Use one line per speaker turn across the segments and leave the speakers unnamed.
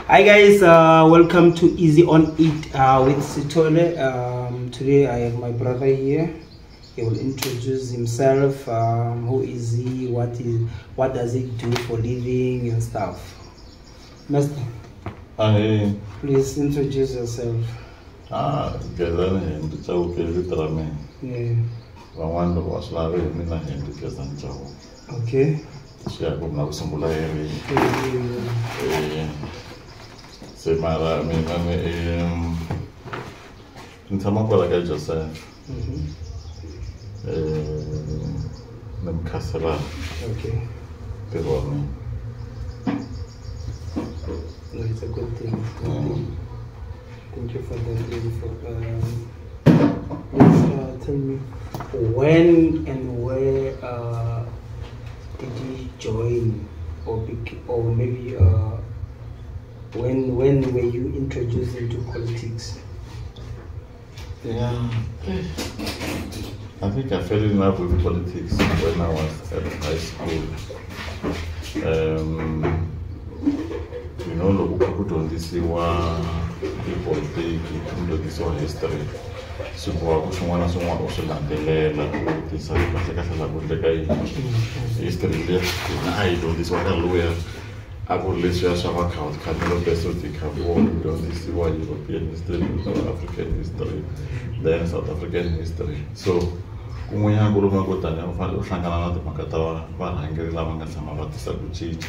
Hi guys, welcome to Easy on It with Sithole. Today I have my brother here. He will introduce himself. Who is he? What does he do for living and stuff? Master,
Ahee.
Please introduce yourself.
Ah, Gezani Henry Chauke i vito ra mina. Van'wani loko va swi lavi hi mina Henry Gezani Chauke. Swi ya ku mi lava ku sungula hi rini. Se mara mina ni ni tshama kwala ka Joseph. Ni mukhanselara. Ntirho wa mina.
No, it's a good thing. It's a good thing. Thank you for that info. Please tell me when and where did you join, or maybe when were you introduced into politics?
Yeah, I think I fell in love with politics when I was at high school. Loko ku dyondzisiwa tipolitiki, ku dyondzisiwa history, swi boha ku swin'wana na swin'wana u swi landzelela ku vutisa ku kahle kahle laha ku endleka yini. History liya hina a yi dyondzisiwa nkarhi lowuya a ku ri leswiya swa va Camilo Beso de Cavour, ku dyondzisiwa European history, ku dyondzisiwa African history, then South African history. So kun'wanyana ku lomu ko taniya u fanele u hlangana na timhaka ta varhangeri lava nga tshama va tisa ku cinca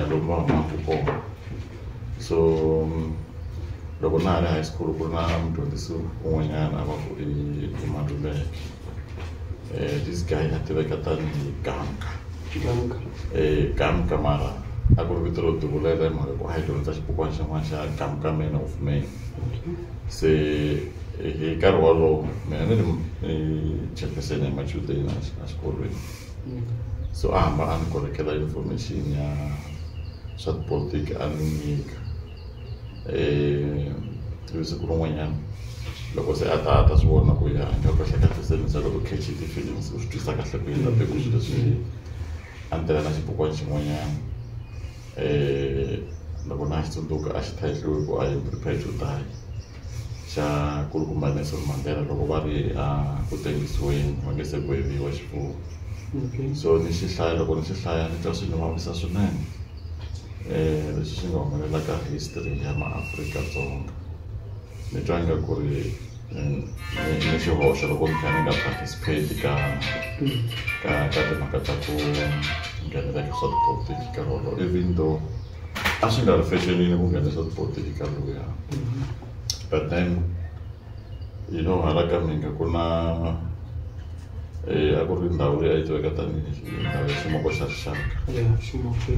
lomu va humaka kona. So loko na ha ri high school ku ri na mudyondzisi un'wanyana a va ku i Maluleke. This guy a tiveka tanihi Gamka.
Gamka.
Gamka mara a ku ri vito ro duvulela hi mhaka ku a hi dyondza xibukwana xin'wana xa Gamka Man of Man. Se hi nkarhi wolowo mina ni ri chairperson ya machudeni a xikolweni. So a hamba a ni kolekela information ya swa tipolitiki a ni nyika. Siku rin'wanyana loko se a ta swi vona ku ya nga kahle kahle se ni se loko catch ti-feelings u swi twisa kahle ku yini ku swilo leswi a ni tela na xibukwana xin'wanyana. Loko na ha xi tsundzuka a xi title ku I am prepared to die xa kulukumba Nelson Mandela loko va ri a ku tengisiweni va nge se gweviwa xifuwo. So ni xi hlaya, loko ni xi hlaya ni twa swi ni vavisa swinene leswi swi nga humelela ka history ya maAfrika-Dzonga. Ni twa nga ku ri ni xihoxo loko ni kha ni nga participate ka timhaka ta ku nghenela ka swa tipolitiki nkarhi wolowo, even though a swi nga ri fexenini ku nghena swa tipolitiki nkarhi lowuya. But then hala ka Mhinga ku na a ku ri ndhawu leyi a yi tiveka tanihi ndhawu ya ximoko xa rixaka.
Yeah, ximoko.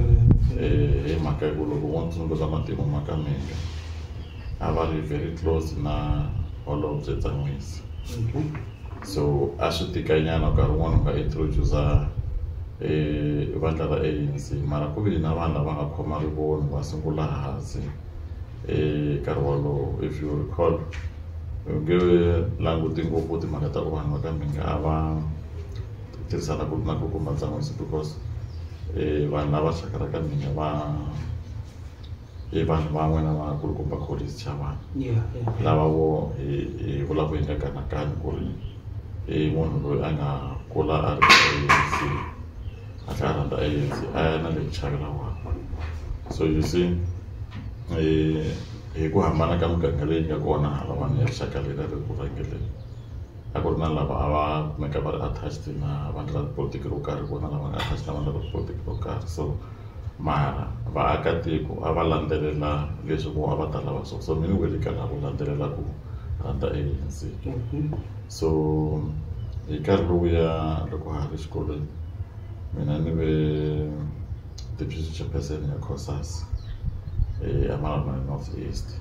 Hi mhaka ya ku loko wo tsundzuka matimu ma ka Mhinga a va ri very close na holobye Ntsan'wisi. So a swi tikanyana nkarhi wun'wani u nga introduce vandla ra ANC, mara ku vile na vanhu lava nga khoma rivoni va sungula hansi nkarhi wolowo. If you recall, u nge languti ngopfu timhaka ta ku vanhu va ka Mhinga a va tirhisana ku na kulukumba Ntsan'wisi, because vanhu lava rixaka ra ka Mhinga va i vanhu van'we na va kulukumba Collins Chabane. Lava vo hi vula ku hi nga kanakani ku ri i munhu loyi a nga kula a ri ANC, a tlhela a rhandza ANC, a ya na le ku chavela wakwe. So you see, hi ku hambana ka miganga leyi nga kona halawani ya rixaka leri ri ku rhangeleni, a ku ri na lava a va kumeka va ri attached na vandla ra tipolotiki ro karhi, ku na lava nga attached na vandla ra tipolotiki ro karhi. So mara vaakatiko a va landzelela leswi vo a va ta lava swona. So mina ni wele ka lavo landzelela ku rhandza ANC. So hi nkarhi lowuya loko ha ri xikolweni mina ni ve deputy chairperson ya COSAS eMalamulele North East.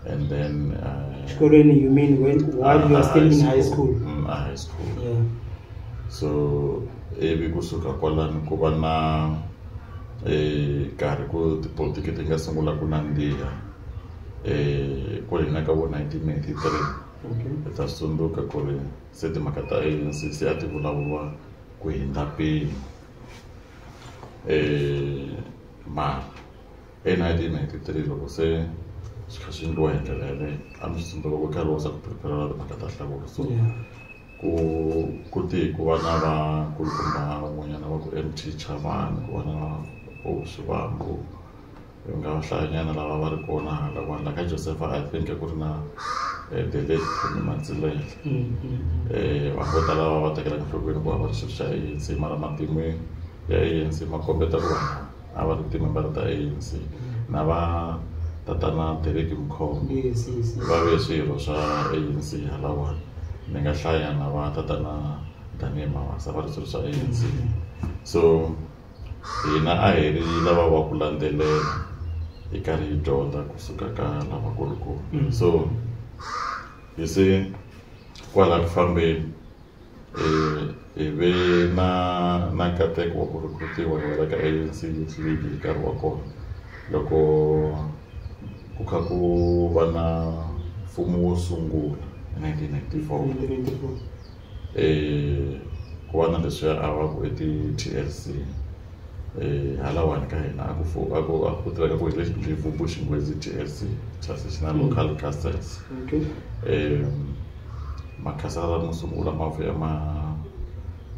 And then
Xikolweni, you mean when while you are still in high school?
High school. So ivi kusuka kwalano ku va na nkarhi ku tipolitiki ti nga sungula ku nandziha kwale na ka vo 1993. Hi ta swi tsundzuka ku ri se timhaka ta ANC se a ti vulavuriwa ku hundza mpimo. Mara E 1993 loko se swi kha swi endliwa hi ndlela yaleyo, a mi swi tsundzuka ku nkarhi wo za ku prepare timhaka ta nhlawulo. So ku ti ku va na vakulukumba van'wanyana va ku MT Chavani, ku va na O Shivambu, hi nga hlayanyana lava va ri kona hala vanhu la ka Josepha. I think ku ri na the late Tommy Matsilele. Vanhu vo tala va va tekela enhlokweni ku va va ri xirho xa ANC, mara matimu ya ANC ma kombeta ku vanhu a va ri timembara ta ANC na va tatana Derek Mkhombo va ve swirho swa ANC halawani. Ni nga hlaya na va tatana Daniel Mawasa va ri swirho swa ANC. So hina a hi ri lava va ku landzelela hi karhi hi dyondza kusuka ka lavakulukumba. So you see, kwala ku fambeni hi ve na nkateko wa ku recruitiwa hi wela ka ANC Youth League hi nkarhi wa kona loko ku kha ku va na mfumo wo sungula hi 1994.
1994.
Ku va na leswiya a va ku i ti-TLC halawani ka hina, a ku a ku a ku tiveka ku hi le Limpopo Xingwezi TLC, Transitional Local Councils. Makhasara mo sungula ma vuya ma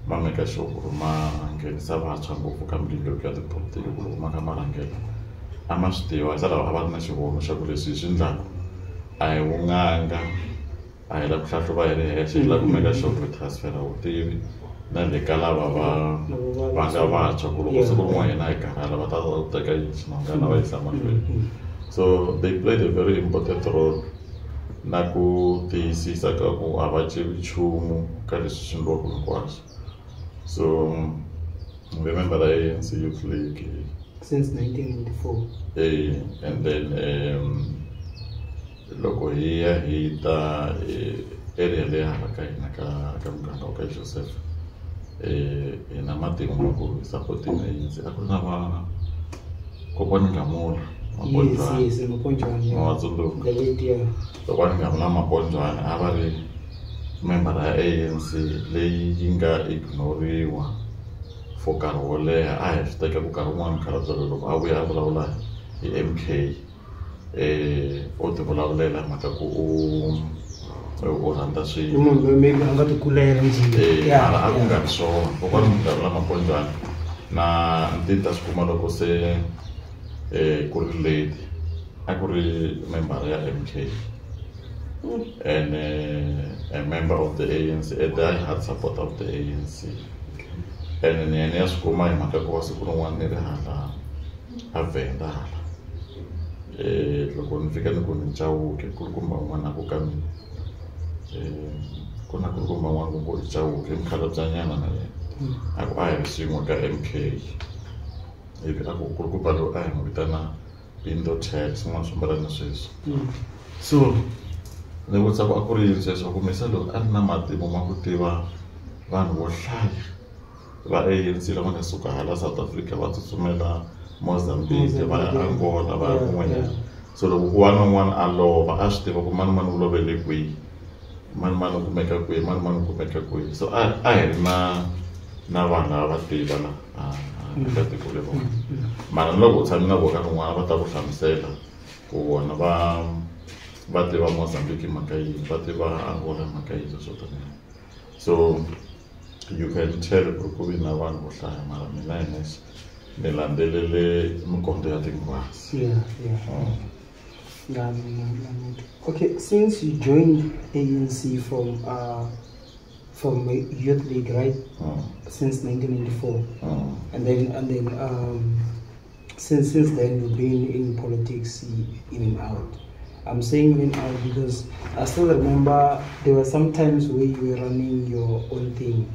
make sure ku ri ma nghenisa vantshwa ngopfu ka migingiriko ya tipolotiki, ku loko ma kha ma rhangela a ma swi tiva se lava a va ri na xivono xa ku leswi hi swi endlaku a hi vun'anga, a hi la ku hlahluva hi ri hexe, hi la ku make sure ku hi transfera vutivi na le ka lava va nga vantshwa, ku loko siku rin'wana hina hi karhala va ta teka xinhongana va yisa mahlweni. So they played a very important role na ku tiyisisa ka ku a va cevi nchumu ka leswi swi endliwaka hinkwaswo. So remember the ANC Youth League
since 1994.
And then loko hi ya hi ta area leyi hala ka hina ka muganga wa ka Joseph, hi na matimu ma ku hi sapotini ANC. A ku ri na va kokwani Ngamula Maponjwana.
Yes, Maponjwana, yeah.
Ma tsundzuka?
The late, yeah.
Kokwani Ngamula Maponjwana a va ri member ya ANC leyi yi nga ignoriwa for nkarhi wo leha. A hi swi teka ku nkarhi wun'wani mukhalabye loko a vuya a vulavula hi MK, u ti vulavulela mhaka ku u rhandza
I
swilo.
Munhu loyi maybe a nga ti kulela njhe.
Mara a ku nga ri swona. Kokwani Ngamula Maponjwana na ni ta swi kuma loko se ku ri late, a ku ri member ya MK and a member of the ANC, a die-hard supporter of the ANC. And ni ya ni ya swi kuma hi mhaka ku va siku rin'wana ni ri hala a Venda hala, loko ni fika ni ku ni Chauke, kulukumba un'wana a ku ka mina, ku na kulukumba un'wana ku ngo i Chauke, i mukhalabyenyana na yena, a ku a hi ri swin'we ka MK, ivi a ku kulukumba loyi a hi n'wi vitana Indotel, swin'wana swo fambelana na sweswo. So ni vutisa ku a ku ri yini sweswo, ku misa loyi a ri na matimu ma ku tiva vanhu vo hlaya va ANC lava nga suka hala South Africa va tsutsumela Mozambique, va ya Angola, va ya kun'wanyana. So loko ku va na un'wana a lova, a swi tiva ku mani mani u lovele kwihi, mani mani u kumeka kwihi, mani mani u kumeka kwihi. So a hi ri na vanhu lava va tiva la eka tiko leriwani. Mara na loko u tshame na vona nkarhi wun'wana va ta ku hlamusela ku vona va tiva Mozambique hi mhaka yini, va tiva Angola hi mhaka yini, swo taniya. So you can tell ku ri ku vi na vanhu vo hlaya, mara mina hi nexe ni landzelele minkondzo ya tinghwazi.
Yeah. No. Okay, since you joined ANC from Youth League, right? Since 1994. And then since then you've been in politics in and out. I'm saying in and out because I still remember there were some times where you were running your own thing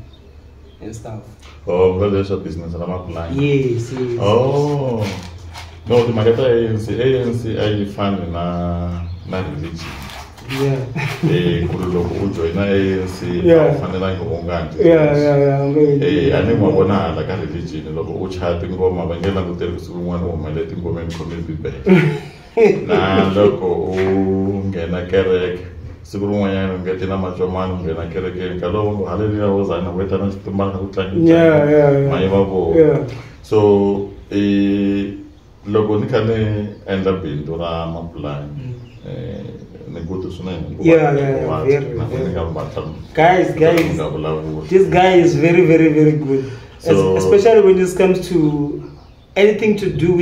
and stuff.
Oh, vula leswa business ra mapulani?
Yes.
Oh. No, timhaka ta ANC, ANC a yi fani na religion. Ku ri loko u joyina ANC a wu fanelangi u nga endli leswi.
Yeah.
A ni ma vona hala ka religion loko u chaya tingoma va nge languteli ku siku rin'wana u humele tingomeni khome bibele, na loko u nghena kereke siku rin'wanyana u nge ti na macomani u nghena kerekeni nkarhi lowu ngo haleluya hozana u ta na xitumbana ku tlangi ma yi va vona. So i Loko ni kha ni endla bindzu ra mapulani ni good swinene.
Yeah, very, very. Guys, this guy is very, very, very good. So, especially when it comes to anything to do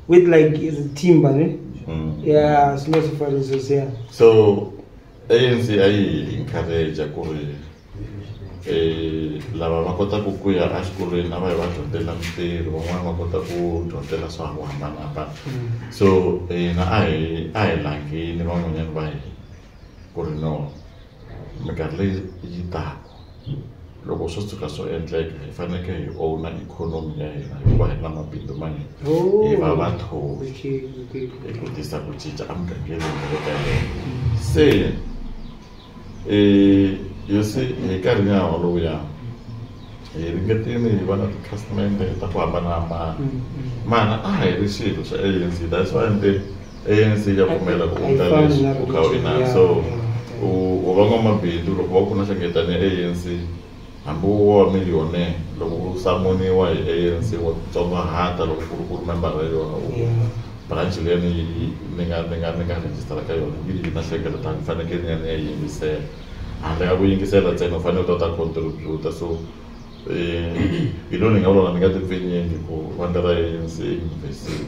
with like timber, ne? Yeah, it's not so far as yeah.
So ANC ayi encourage ku ri lava va kota ku kuya exikolweni a va yi va dyondzela mintirho, van'wana va kota ku dyondzela swa ku hambanahambana. So hina a hi langini van'wanyana va hina ku ri no minkarhi leyi yi taka loko swo tshuka swo endleka hi fanekele hi owna ikhonomi ya hina hikuva hi na mabindzu ma hina hi va vathori hi ku tisa ku cinca emugangeni le ka hina. Se you see hi nkarhi nyana lowuya hi ringetile hi va na ti-customer ta ku hambanahambana mana a hi ri xilo xa ANC. That's why ni ANC ya pfumela ku endla leswi u kha u inana. So u va n'wamabindzu loko va ku na hlengeletano ya ANC hambi wo va millionaire loko u samoniwa hi ANC wa tsongahata loko ku ri ku ri member ya yona u branch leyi ni nga register ka yona yi na hlengeletano ni fanekele ni ya ni ya yingisela. Handle ka ku yingisela ntsena u fanele u ta contribute. So hi lo ni nga vula ni nga ti pfinyingi ku vandla ra ANC university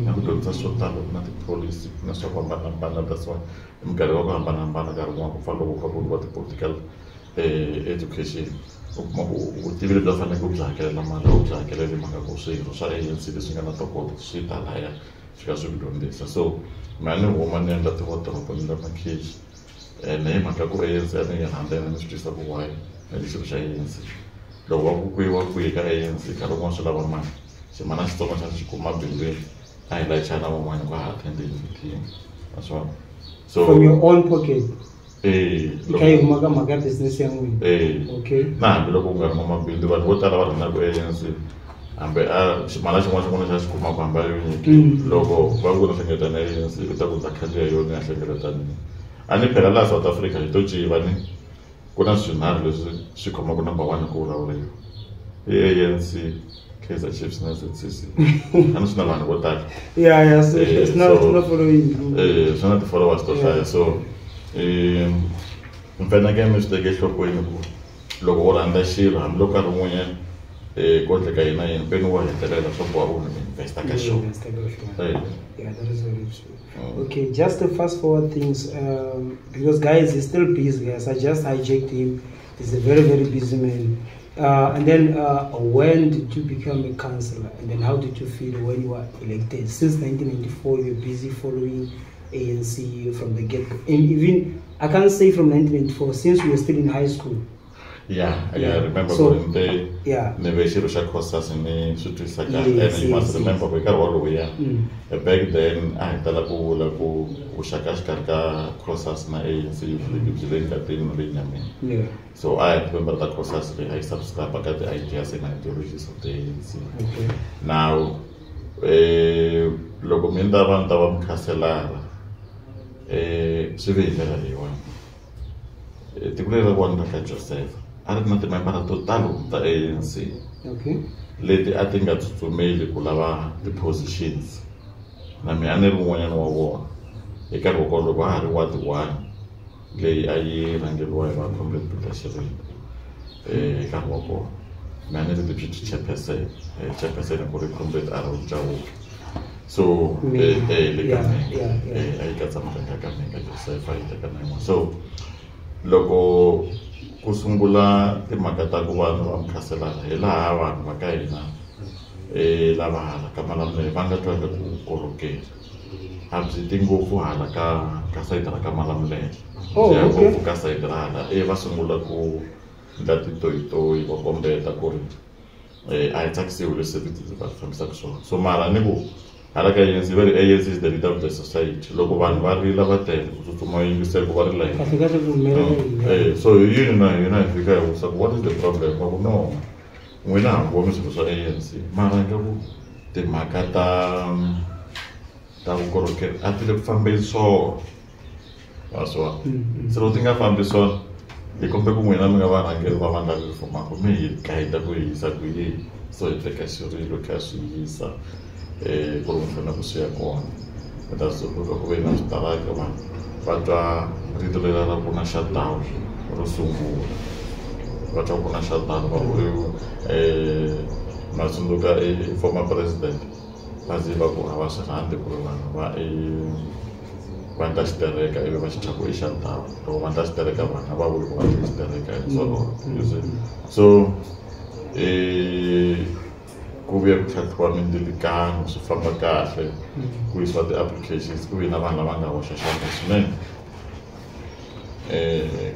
na ku dyondzisa swo tala ku na tipholisi ku na swa ku hambanahambana. That's why hi minkarhi wa ku hambanahambana nkarhi wun'wana ku fana loko kha ku vuriwa ti-political education u kuma ku vutivi lebyi va faneleke u byi hakelela mali u byi hakeleli mhaka ku swirho swa ANC leswi nga na ntokoto swi ta laya swi ka swi ku dyondzisa. So mina ni huma ni endla tiwodoropo ni endla makheji ene hi mhaka ku ANC a ni yi rhandza ene ni swi twisisa ku why ni ri xirho xa ANC. Loko va ku kwiwa kwihi ka ANC nkarhi wun'wana swi lava mali ximana xitsongo xa xi kuma bindzwini a hi layicha na van'wana ku ha attend meeting naswona. So
from your own pocket i kha yi huma ka mhaka ya business ya n'wina. Okay.
Na hambi loko u nga ri n'wamabindzu vanhu vo tala va rhandzaka ANC hambi a ximana xin'wana xin'wana xa xi kumaka hambi a yo nyiki loko va ku na hlengeletano ya ANC u ta ku ndza khandziya yona ya hlengeletanini. A ni phela laha South Africa hi to civa ni ku na swinharhu leswi swi khomaka number 1 ku vulavuriwa i ANC, Kaizer Chiefs na ZCC. A ni swi na vanhu vo tala.
Yeah, so it's not following.
Swi na ti-followers to hlaya. So mi fanekele mi swi teka enhlokweni ku loko u rhandza xilo hambiloko nkarhi wun'wanyana ko endleka yina yini mpeni wa hetelela swo boha u investa ka xona.
Yeah, that is very true. Okay, just to fast forward things, because guys, he's still busy, guys. I just hijacked him. He's a very, very busy man. And then when did you become a councillor? And then how did you feel when you were elected? Since 1994, you were busy following ANC from the get-go. And even, I can't say from 1994, since we were still in high school.
Yeah, I remember
so,
going there.
Yeah.
Never Cosas and you must remember we got all we are. Back then, I had Cosas na ANC.
Yeah.
So I remember that Cosas, I subscribe I got the ideas and ideologies of the ANC.
Okay.
Now, loko mi nda vanhu va mukhanselara swi ve hi ndlela leyiwani. Tiko leri ra vona ka Joseph a ri na timembara to talo ta ANC.
Okay.
Leti a ti nga tsutsumeli ku lava ti-positions. Na mina a ni ri wun'wanyana wa vona. Hi nkarhi wa kona loko a ha ri ward 1 leyi a yi rhangeriwa hi va Comrade Peter Shirinda hi nkarhi wa kona. Mina a ni ri deputy chairperson, chairperson ku ri Comrade Aaron Chauke. So le ka mina a yi katsa muganga ka mina Joseph a yi teka na yin'wana. So loko ku sungula timhaka ta ku vanhu va mukhanselara hi laha vanhu va ka hina lava hala ka Malamulele va nga twanga ku korhokela a byi ti ngopfu hala ka sayiti ra ka Malamulele.
Oh, okay.
Ngopfu ka sayiti ra hala va sungula ku endla titoyitoyi va kombeta ku ri a hi tsakisiwi leswi va fambisaka swona. So mara ni ku hala ka ANC va ri ANC is the leader of the society. Loko vanhu va rila va tele ku tsutsuma yingisela ku va rila yini.
Kahle kahle ku humelela yini.
So yini na hina hi fika hi vutisa ku what is the problem? Va ku no n'wina ha vomi swilo swa ANC mara nga ku timhaka ta vukorhokeri a ti le ku fambeni swona. Wa swi vona? Se loko ti nga fambi swona hi kombe ku n'wina mi nga varhangeri va vandla leri fumaka mi hi guide ku hi yisa kwihi. So hi teka xirilo kha swi yisa ku ri ku fanele ku swi ya kona. Mi ta tsundzuka ku ve na switaraka vanhu va twa rito leriya ra ku na shutdown ro sungula. Va twa ku na shutdown va ku ma tsundzuka i former president va ze va ku a va swi rhandzi ku ri vanhu va va endla xitereka ivi va xi thya ku i shutdown. Loko va endla xitereka vanhu a va vuli ku va endle xitereka and so on. You see? So ku vuye ku tlhatlhiwa mindzilikano swi famba kahle ku yisiwa ti-applications ku ve na vanhu lava nga hoxa xandla swinene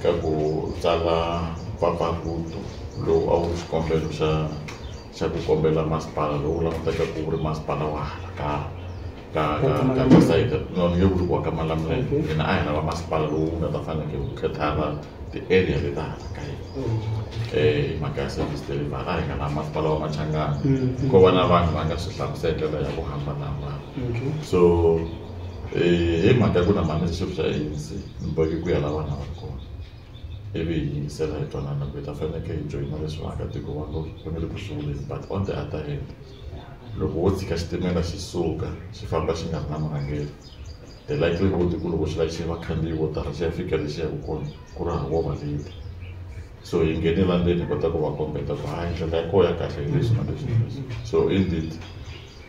ka ku tsala mpfapfarhuto lowu a wu ri xikombelo xa ku kombela masipala lowu languteka ku ri masipala wa hala ka sayiti no ni nge vuli ku wa ka Malamulele. Hina a hi lava masipala lowu nga ta fanekele ku khethara ti-area leti hala ka hina hi mhaka ya service delivery. A hi nga na masipala wa Machangana ko va na vanhu va nga swi hlamusela ndlela ya ku hambanahambana. So hi mhaka ya ku na mhani xirho xa ANC ni boheke ku ya la vanhu a va ri kona ivi hi yingisela hi twanana ku hi ta fanekele hi joyina leswi vaakatiko va ngo va nga le ku swi vuleni. But on the other hand, loko wo tshika xitimela xi suka xi famba xi nga ri na murhangeri, the likelihood ku loko xi layiche vakhandziyi vo tala xi ya fika lexi yaka kona ku ri hava wo va leti. So hi nghene la ndzeni hi kota ku va kombeta ku hayi ndlela ya koho ya kahle hi leswi na leswi na leswi. So indeed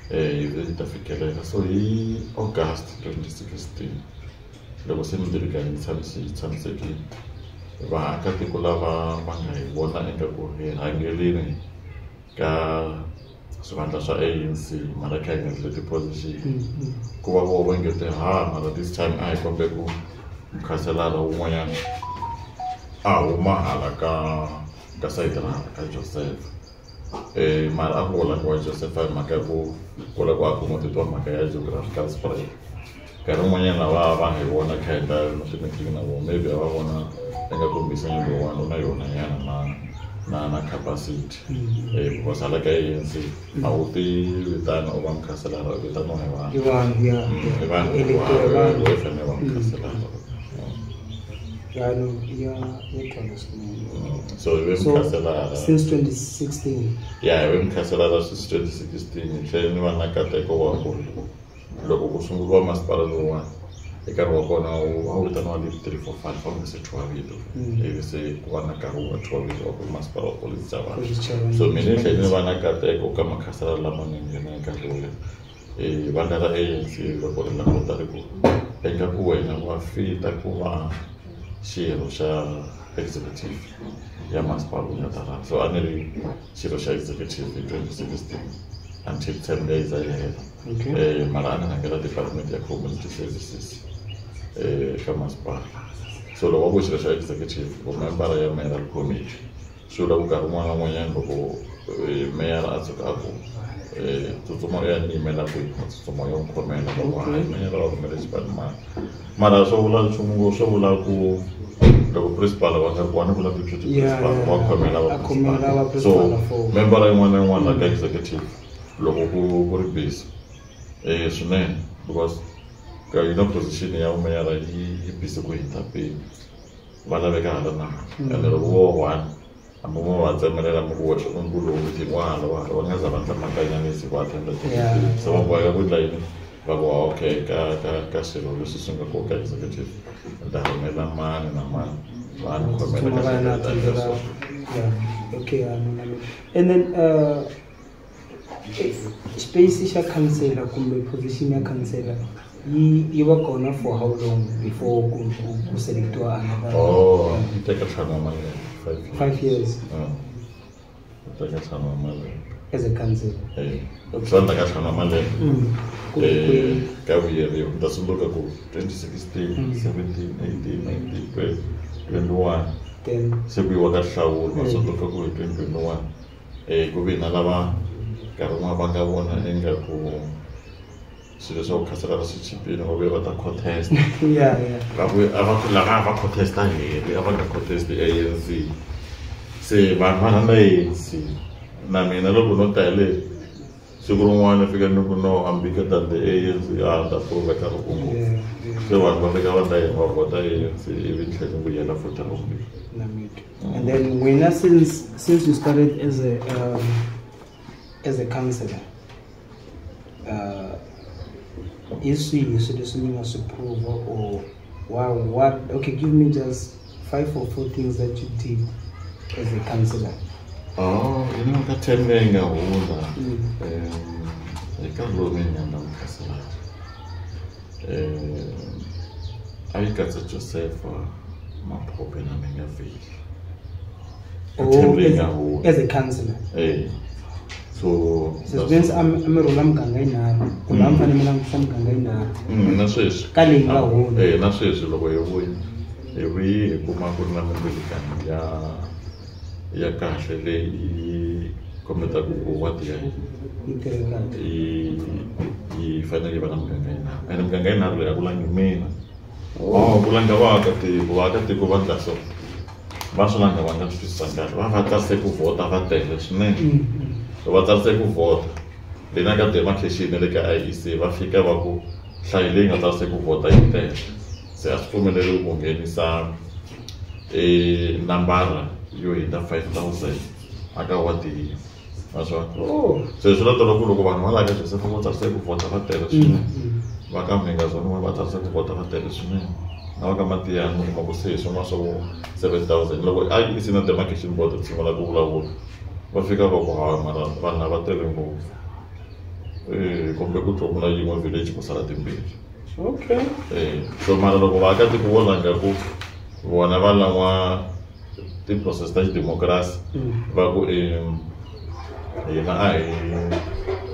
hi ze hi ta fikelela. So hi August 2016 loko se mindzilikano yi yi tshamisekile, vaakatiko lava va nga hi vona ingaku hi rhangelini ka swivandla swa ANC mara kha hi nga ri ti-position ku va voho va nge te ha mara this time a hi kombe ku mukhanselara wun'wanyana a huma hala ka sayiti ra hala ka Joseph. Mara a ku vula wa Joseph hi mhaka ya ku ku lava ku accommodate mhaka ya geographical spread. Nkarhi wun'wanyana va va hi vona kha hi endla ti-meeting na vona maybe a va vona ingaku mbisana lowuwani u na yona nyana na capacity because hala ka ANC a wu ti vitana u va mukhanselara u vitaniwa hi vanhu.
Hi vanhu ya.
Hi vanhu
Electoral vanhu.
We fanele va mukhanselara.
Ya no ya twala swinene.
So hi ve
So
mukhanselara
since 2016.
Ya, hi ve mukhanselara since 2016. Ni tlhele ni va na nkateko wa ku loko ku sunguriwa masipala lowuwani hi nkarhi wa kona a wu vitaniwa Leap 345 a wu nga se thyiwa vito. Ivi se ku va na nkarhi wu nga thyiwa vito wa ku masipala wa Collins Chabane.
Collins Chabane.
So mina ni tlhele ni va na nkateko ka makhanselara lama nga nghena hi nkarhi lowuya vandla ra ANC loko ri languta ri ku ingaku wena wa fita ku va xirho xa executive ya masipala wu nga ta rhanga. So a ni ri xirho xa executive hi 2016 until term leyi za yi hela. Mara a ni rhangela department ya community services ka masipala. So loko va ku xirho xa executive ku membara ya mayoral committee swi vula ku nkarhi wun'wana na wun'wanyana loko mayor a tshuka a ku tsutsuma u ya ni yimela kwihi, tsutsuma u ya n'wi khomela va ku hayi mayor va rhumele xipanimani. Mara swo vula nchumu ngopfu, swo vula ku loko principal va nga ri kona ku na deputy principal wa khomela va
A khomela va
principal. So
principal for
membara yin'wana na yin'wana la ka executive loko ku ri busy swinene because ka yina position ya meyara yi busy ku hundza mpimo va laveka hala na hala. Ene loko vo one hambi mo va tsemelela mi ku ku lowu meeting wa hala wa hala va nga za va endla makanyanisi ku attend ti-meeting. Se va boheka ku endla yini? Va ku okay ka swilo leswi swi nga kona ka executive ni ta rhumela mani na mani va ni khomela ka
Tsutsuma va ya
swilo leswi
attendela.
so.
Yeah. Okay, I know, I know. And then space xa councillor kumbe position ya councillor yi va kona for how long before ku selectiwa another?
Oh, yi teka ntlhanu wa malembe, 5 years.
5 years.
Yi teka ntlhanu wa malembe.
As a councillor.
Swi endla ka ntlhanu wa malembe.
Ku
Ka vuyeriwa ni ta tsundzuka ku 2016, 17, 18, 19, 20, 21.
Then
Se ku yiwa ka nhlawulo, va tsundzuka ku hi 2021 ku ve na lava nkarhi wun'wana va nga vona ingaku swilo swa ku khansela swi chipile va vuye va ta contest. Va vuye a va ku lava a va contesta heri a va nga contest ANC. Se vanhu va rhandza ANC. Na mina loko no ta hi le siku rin'wana fika ni ku no I'm bigger than the ANC, a ni ta proveka ri ku ngopfu. Se vanhu va fika va ta yini va vhota ANC ivi ni tlhela ni vuyela futhi ra vumbirhi.
And then n'wina since you started as a As a councillor, hi swihi swilo leswi mi nga swi prove or what okay, give me just 5 or 4 things that you did as a councillor.
Oh, you know, ka term leyi nga hundza, hi nkarhi lowu mi nga na mukhanselara, a yi katsa Joseph Maphophe na Mingaville.
Oh, as a councillor.
So
it means I'm a rula muganga yinharhu kumbe a mi fanele mi langutisa muganga yinharhu.
Na sweswi
ka leyi nga hundza.
Na sweswi loko hi vuya hi vuyi hi kuma ku ri na mindzilikano ya kahle leyi kombetaka ku wadi ya hina yi fanele yi va na muganga yinharhu, ene muganga yinharhu leyi a ku langi mina. Oh, ku langa vaakatiko, vaakatiko va ndla so va swi langa va nga swi twisisanga kahle, va tsarise ku vhota va tele swinene. Va tsarise ku vhota leyi na ka demarcation le ka IEC va fika va ku nhlayo leyi nga tsarise ku vhota yi tele, se a swi pfumeleriwi ku nghenisa nambara yo hundza 5,000 aka wadi yin'we. Naswona se swi la tolo ku loko vanhu va laka Joseph va tsarise ku vhota va tele swinene, va ka Mhingazwana va tsarise ku vhota va tele swinene, na va ka Matiyani u kuma ku se hi swin'wana swa 7,000. Loko IEC na demarcation board ti sungula ku vulavula va fika va ku hawa mara vanhu lava tele ngopfu, kumbe ku tlomula yin'we village ku sala timbirhi.
Okay.
So mara loko vaakatiko vo langa ku vona va lan'wa ti-process ta xidemokirasi va ku hina a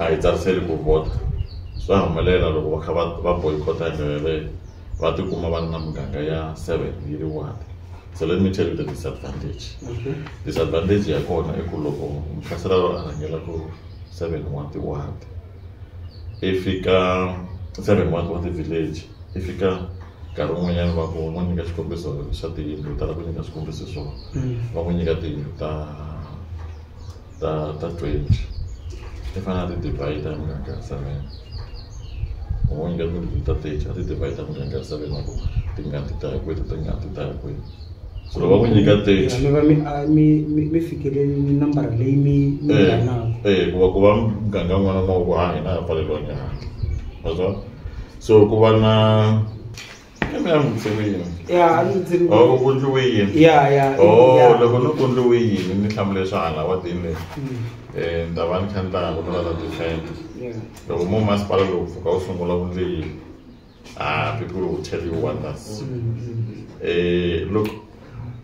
hi tsariseli ku vhota, swa humelela loko va kha va boycott-a hi ndlela yeleyo va tikuma va ri na muganga ya 7 yi ri wadi. So let me tell you the disadvantage.
Okay.
Disadvantage ya kona i ku loko mukhanselara a rhangela ku 7 wa tiwadi, i fika 7 wa ti-village, i fika nkarhi wun'wanyana va ku n'wi nyika xikombiso xa tiyindlu, tala ku nyika swikombiso swona, va n'wi nyika tiyindlu ta 20, i fanele a ti divide muganga ya 7. U n'wi nyika tiyindlu ta 30, a ti divide muganga ya 7 wa ku tingati ta ya kwihi, tingati ta ya kwihi. So loko va n'wi nyika 30,
mi va mi fikeleli nambara leyi mi nga na.
Ku va muganga wun'wana na wun'wana ku ha hina ha pfaleriwa ngi handle. Wa so ku va na
Yeah,
oh, ku ndliwe yini?
Yeah.
Oh, loko no ku ndliwe yini ni hlamule swa hala wa tini leyi. Ni ta va ni kha ni tlanga ku tlula ta defend. Loko mo masipala lowu pfuka wu sungula ku ndle yini, people will tell you wonders. Look,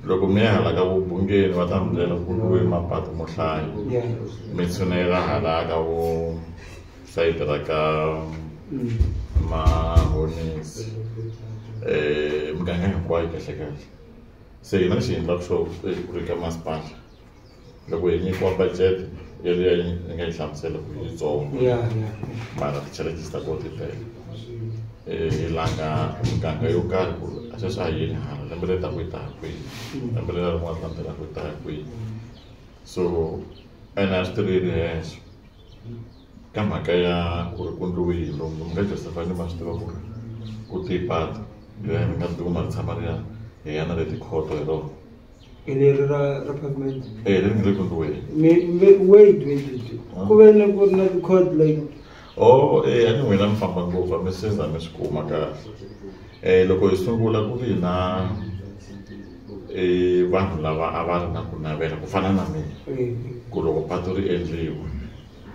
loko mi ya hala ka vubungeni va ta mi byela ku ndliwe mapatu mo hlaya. Mi tshunela hala ka vo sayiti ra ka Mahonisi. Muganga hinkwayo kahle kahle. Se hina lexi hi endlaka xo ku ri ka masipala loko hi nyikiwa budget yeliya yi nga yi hlamusela ku yitsongo, mara ti-challenges ta kona ti tele. Hi langa muganga yo karhi ku sweswi a hi yeni hala lembe leri taka hi ta ya kwihi, lembe leri rin'wana landzelaka hi ta ya kwihi. So ene a swi tirheli henhla ka mhaka ya ku ri ku ndliwe yini lomu mi nga Joseph ni ma swi tiva ku ri ku tipata leri mi nga tikuma ri tshama ri ya hi ya na le tikhoto hi rona.
Leri ra pavement.
Leri nga le ku ndliweni.
Wait. Ku ve ni ku ri na ti-court like.
Oh, a ni n'wina mi famba ngopfu a mi se za mi swi kuma kahle. Loko hi sungula ku ri na vanhu lava a va ri na ku navela ku fana na mina, ku loko patu ri endliwa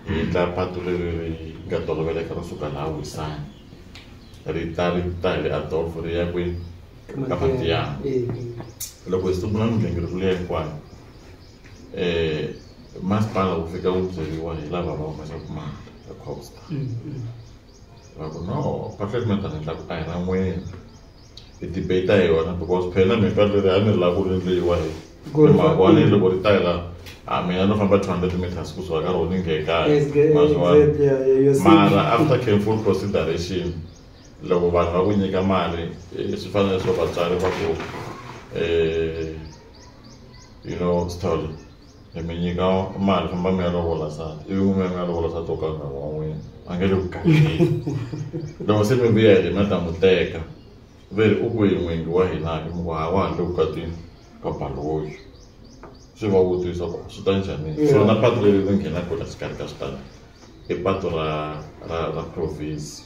hi endla patu leri ri nga toloveleka ro suka laha Wisani ri ta ri ta hi le Adolfo ri ya kwihi ka Matiyani. Loko hi sungula migingiriko leyi hinkwayo, masipala wu fika wu byeriwa hi lava va humesaka mali ya Costa. Va ku no, patu leri mi ta endla ku a hi ra n'wina. Hi debate hi yona because phela mi patu leri a mi ri lava ku ri endliwa hi mhaka loko ri ta hi laha, a mina no famba 200 meters kusuka ka rona ni nge kaya. Mara after careful consideration, loko vanhu va ku nyika mali, swi fanele swo vatswari va ku you know, Sithole, hi mi nyika mali famba mi ya lovola nsati, ivi n'wi mi ya lovola nsati wo ka nga wa n'wina, a nge le ku gangeni. Loko se mi vuya hi mi ta n'wi teka, ve ri u kwihi n'wingi wa hina ke, mi ku ha wa ha le vukatini ka Baloyi. Swi va vutisa ku swi ta njhani. So na patu leri ri nghenaka la xikarhi ka switandi i patu ra province,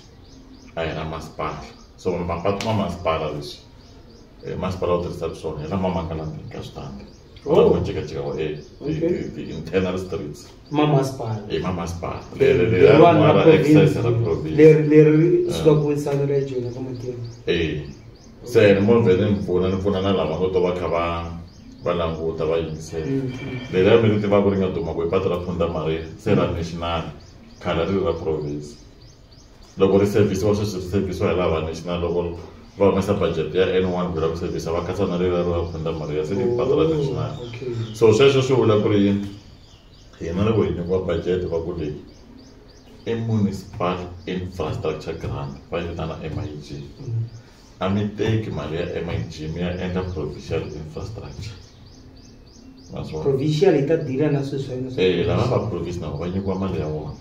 a hi ra masipala. So mapatu ma masipala leswi masipala wu tirhisaka swona hi lama ma nga la ndzeni ka switandi. Ma jikajika wa ti-internal streets.
Ma masipala.
I ma masipala. Leri ra access ra province.
Leri sukaka wisana ra Joni ka Matiya.
Se ni munhu vhele ni pfuna ni pfuna na lava ngo to va kha va languta va yingisela. Leriya mi ri tivaka ri nga duma ku i patu ra Punda Maria se ra national, khale ri ri ra province. Loko ri servisiwa sweswi ri servisiwa hi lava national, loko va humesa budget ya N1 ku lava ku servisa va katsa na leriya ra Punda Maria se i patu ra national. So sweswo swi vula ku ri hina loko hi nyikiwa budget va ku leyi i municipal infrastructure grant va yi vitana MIG. A mi teki mali ya MIG mi ya endla provincial infrastructure.
Provincial yi ta deal na sweswo yena.
Lava va province na va nyikiwa mali ya vona.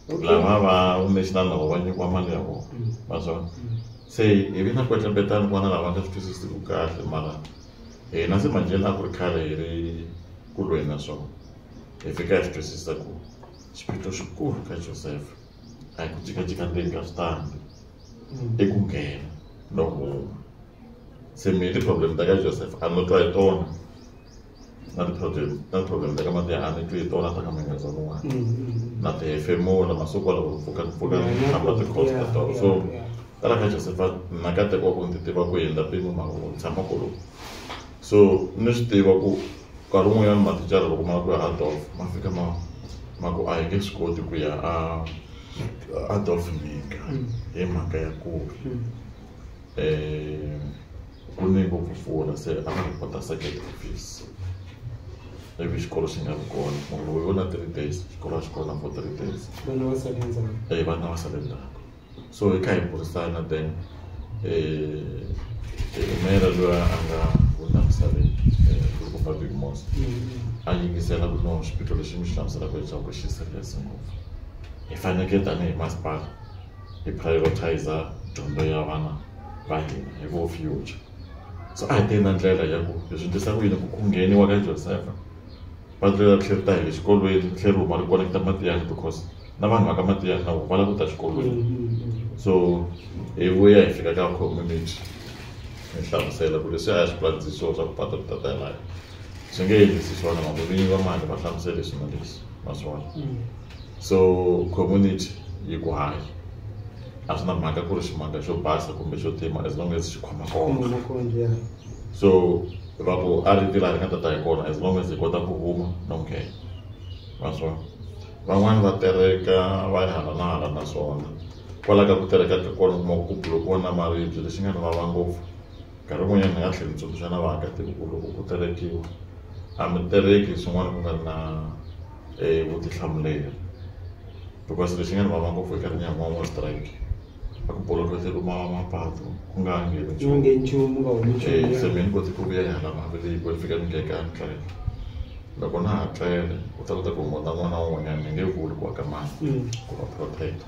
Lava va national na va nyikiwa mali ya vona. Maswona. Se hi vi na kwetlembetana ku na lava nga swi twisisi ku kahle mara hina se manjhe a ku ri khale hi ri ku lweni na swona. Hi fika hi swi twisisa ku xiphiqo xikulu ka Joseph a hi ku jikajika ndzeni ka switandi. I ku nghena no huma. Se mi ti-problem ta ka Joseph a no twa hi tona. Na ti-problem ta ka Matiya a ni twi hi tona ta ka Mengazana. Na ti hefemula masiku loko pfuka pfuka hlamba ti-cost ta tona. So tala ka Joseph na nkateko wa ku ndzi tiva ku hundza mpimo mara ku tshama kolomu. So ni swi tiva ku nkarhi wun'wanyana mathicara loko ma ku ya Adolf ma fika ma ku a hi nge swi koti ku ya a Adolf Mika hi mhaka ya ku ku ni ngopfu mpfula se a va report-a circuit office. Ivi xikolo xi nga vi kona. Munhu loko yo na 3 days, xikolo a xi kona for 3 days.
Vana va sale ndzhaku.
Vana va sale ndzhaku. So hi kha hi burisana then meyara loyi a nga hundza misaveni Kulukumba Big Moss a yingisela ku no xiphiqo lexi mi xi hlamuselaka leswaku xi serious ngopfu. Hi fanekele tanihi masipala hi prioritize dyondzo ya vana va hina hi vo future. So a hi teni na ndlela ya ku hi swi endlisa ku yini ku ngheniwa ka Joseph patu leri tlhela ri ta hi le xikolweni ri tlhela ri huma ri connect-a Matiyani because na vanhu va ka Matiyani na vona va lava ku ta xikolweni. So hi vuya hi fika ka community hi hlamusela ku leswi a hi swi planisi swona swa ku patu ri ta ta laha swi nge endlisi swona mara vinyi va mali va hlamusela leswi na leswi ma swi vona. So community yi ku hayi a swi na mhaka ku ri ximanga xo basa kumbe xo tima as long as xi khoma kona. So va ku a ri laha ri nga ta ta hi kona as long as hi kota ku huma no nghena. Ma swi vona. Van'wani va tereka va ya hala na hala na swona. Kwala ka ku tereka ka kona u kuma ku bulokiwa na maribye lexi nga ni vava ngopfu. Nkarhi wun'wanyana ni nga tlhela ni tsundzuxa na vaakatiko ku loko ku terekiwa a mi tereki swin'wana ku nga ri na vutihlamuleri. Because lexi nga ni vava ngopfu eka rinyawa wa strike a ku boloketeliwa mapatu ku nga ha ngheni nchumu.
Ku nga ngheni nchumu, ku nga humi nchumu.
Se mina ni koti ku vuya hi hala maveleni ni fika ni ngheka ni tlela. Loko na ha tlele u ta kota ku hunguta n'wana wun'wanyana ni nge vuli ku wa ka mani ku va protect.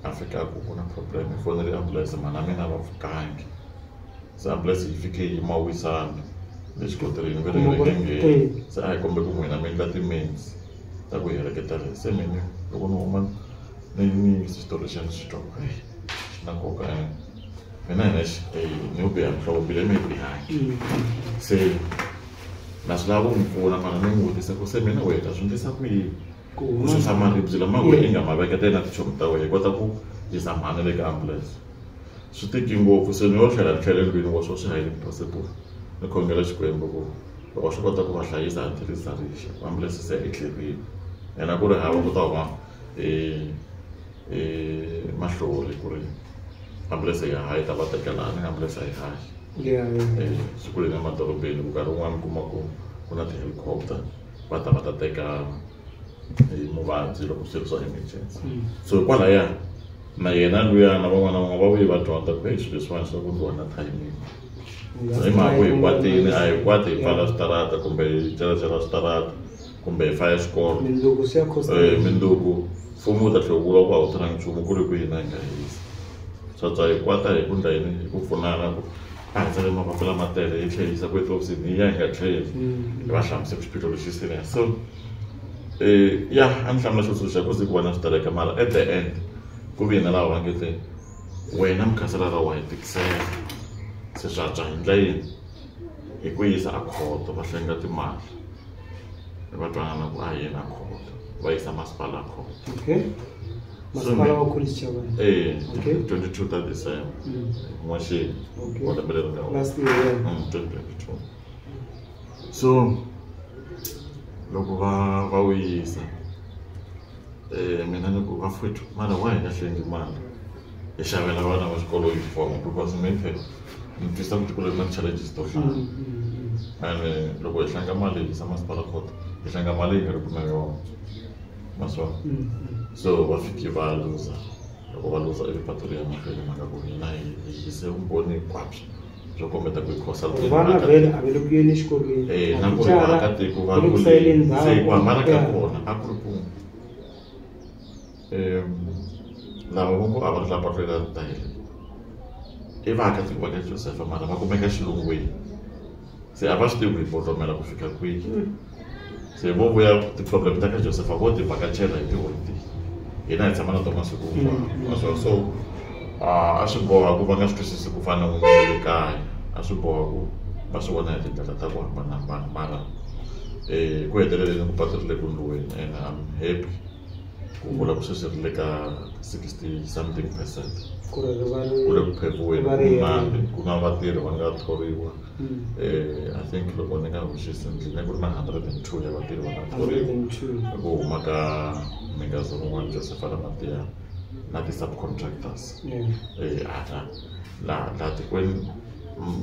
A fika ku ku na problem hi fonele ambulance mhana mina va pfukangi. Se ambulance yi fike yi yima wisana le xikoteleni ve ri ri nge ngheni. Se a hi kombe ku n'wina mi endla ti-means ta ku heleketa le. Se mina loko ni huma ni yingisa xitori lexiya ni xi twa ku heyi xi na nkoka mina hi nexe ni yo biha nhloko mbilu ya mina yi bihangi. Se na swi lava ku n'wi pfuna mara ni n'wi vutisa ku se mina wena swi endlisa ku yini ku susa maribye lama wena i nga ma veketela na tichomi ta wena hi kota ku yisa mhani le ka ambulance. Swi tiki ngopfu se ni yo tlhela ni tlhela endlwini wa swo swi highly impossible. Ni khongela Xikwembu ku loko swi kota ku va hlayisa until ri za ri xa ambulance se yi tlherile. Yena ku ri hava ku ta huma mahlori ku ri ambulance yi haha yi ta va teka laha ni ambulance a yi hahi. Swi kule na madorobeni ku nkarhi wun'wani u kuma ku ku na ti-helicopter va ta va ta teka muvabyi loko swi ri swa emergency. So kwalaya na yena luya na van'wana na van'wana va vuye va dyondza ku hey swilo leswiwani swa ku endliwa na timing. Hi mhaka ku hi kwatile a hi kwati hi pfala switarata kumbe hi celacela switarata kumbe hi faya xikolo.
Mindzuku swi ya cost.
Mindzuku mfumo wu ta tlhela wu vula ku a wu tirhangi nchumu ku ri ku hina hi nga hisa. Swa hi kwata hi ku endla yini hi ku pfunana ku A hi tsale mapapila ma tele hi tlhela hi yisa ku etihofisini hi ya hi nga tlheli hi va hlamusela ku xiphiqo lexi serious. So ya a ni hlamula xivutiso xa ku ze ku va na switereka mara at the end ku vi na lava va nge te wena mukhanselara wa hi tikisela se swa antswa hi ndla yini hi ku yisa a khoto va hlenga timali va twanana ku a hi yeni a khoto va yisa masipala a khoto.
Okay. Masipala wa Collins Chabane.
Eh,
Okay.
22 ta December n'waxeni
Okay.
wa lembe leri nga
Last year, yeah.
2022. So loko va wu yisa mina ni ku vafowethu mara wa hi nga hlengi mali hi xavela vana va xikolo uniform because me phela ni twisisa ku tiko leri na ti-challenges to hlaya and loko hi hlanga mali hi yisa masipala court hi hlanga mali hi nga ri ku na yona ma swi vona. So va fike va luza loko va luza ivi patu ri ya mahlweni mhaka ku hina hi yise vumbhoni hinkwabyo byo kombeta ku hi consult
Vana vhele a va le ku yeni exikolweni.
Eh, na ku ri
Mathicara,
vaakatiko va
va le ku
kule
sayeleni
se ku hambana ka
Yeah.
kona a ku ri ku lava vo ngo a va ri la patwini ra ritayele i vaakatiko va ka Josefa mara va kumeka xilungwini se a va swi tivi ku hi botlomela ku fika kwihi se vo vuya ti-problem ta ka Josefa vo ti vhakachela hi tiholideyi hina hi tshama na tona masiku hinkwawo naswona so a swi boha ku va nga swi twisisi ku fana na n'wini wa le kaya a swi boha ku va swi vona hi tindlela ta ku hambanahambana mara ku heteleleni ku patu ri le ku ndliweni and I'm happy ku vula ku sweswi ri le ka 60 something percent
Ku ri ri va ri
ku le ku pheviweni
va ri
ku mnandzi ku na vatirhi va nga thoriwa. I think loko ni nga hoxisi ndzi ku ri na 102 ya vatirhi va nga thoriwa
102.
ku huma ka Mingazolo wa Josefa Ramatiyana na ti-subcontractors.
Yeah.
Ata laha tikweni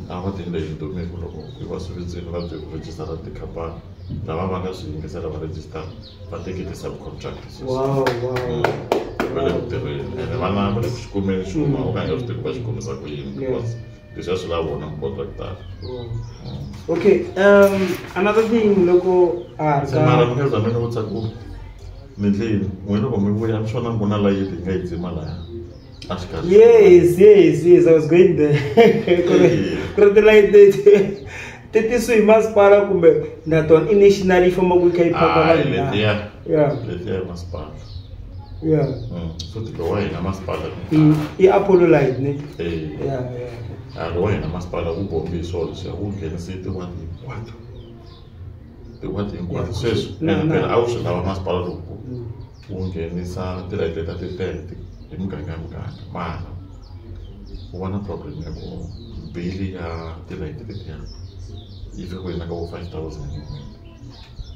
a va ti endla hi ku loko ku va swi va byi ku rejistara tikhampani lava va nga swi yingisela va rejistara va teke ti-subcontractors.
Wow, wow.
Va le ku tirheni ene vana va le ku xi kumeni xuma u ka nga swi tivi ku va xi kumisa ku yini because leswiya swi lava vona mucontractor.
Wow. Okay, another thing loko a ri
Se mara
ka
mi nga za mi ni vutisa ku mi ndleni n'we loko mi vuya mi swona ku na layiti yi nga yi dzima laya a xikarhi.
Yes, I was going there. Ku ri tilayiti leti ti tisiwe hi masipala kumbe na tona i national yi fambaka yi kha yi phaka
Hayi,
vanhu na?
letiya
Yeah.
letiya ya masipala.
Yeah.
Futhi lowa hina masipala
I Apollo light ne?
Eh.
Yeah.
A lowa hina masipala wu bombi hi swona leswiya wu nghenise tiwadi hinkwato tiwadi hinkwato sweswi
Na,
ene
na.
phela a wu swi lava masipala loko wu nghenisa tilayiti ta titele hi muganga hi muganga mara ku va na problem ya ku bili ya tilayiti letiya yi fika ku yina ka vo 5,000 hi n'hweti.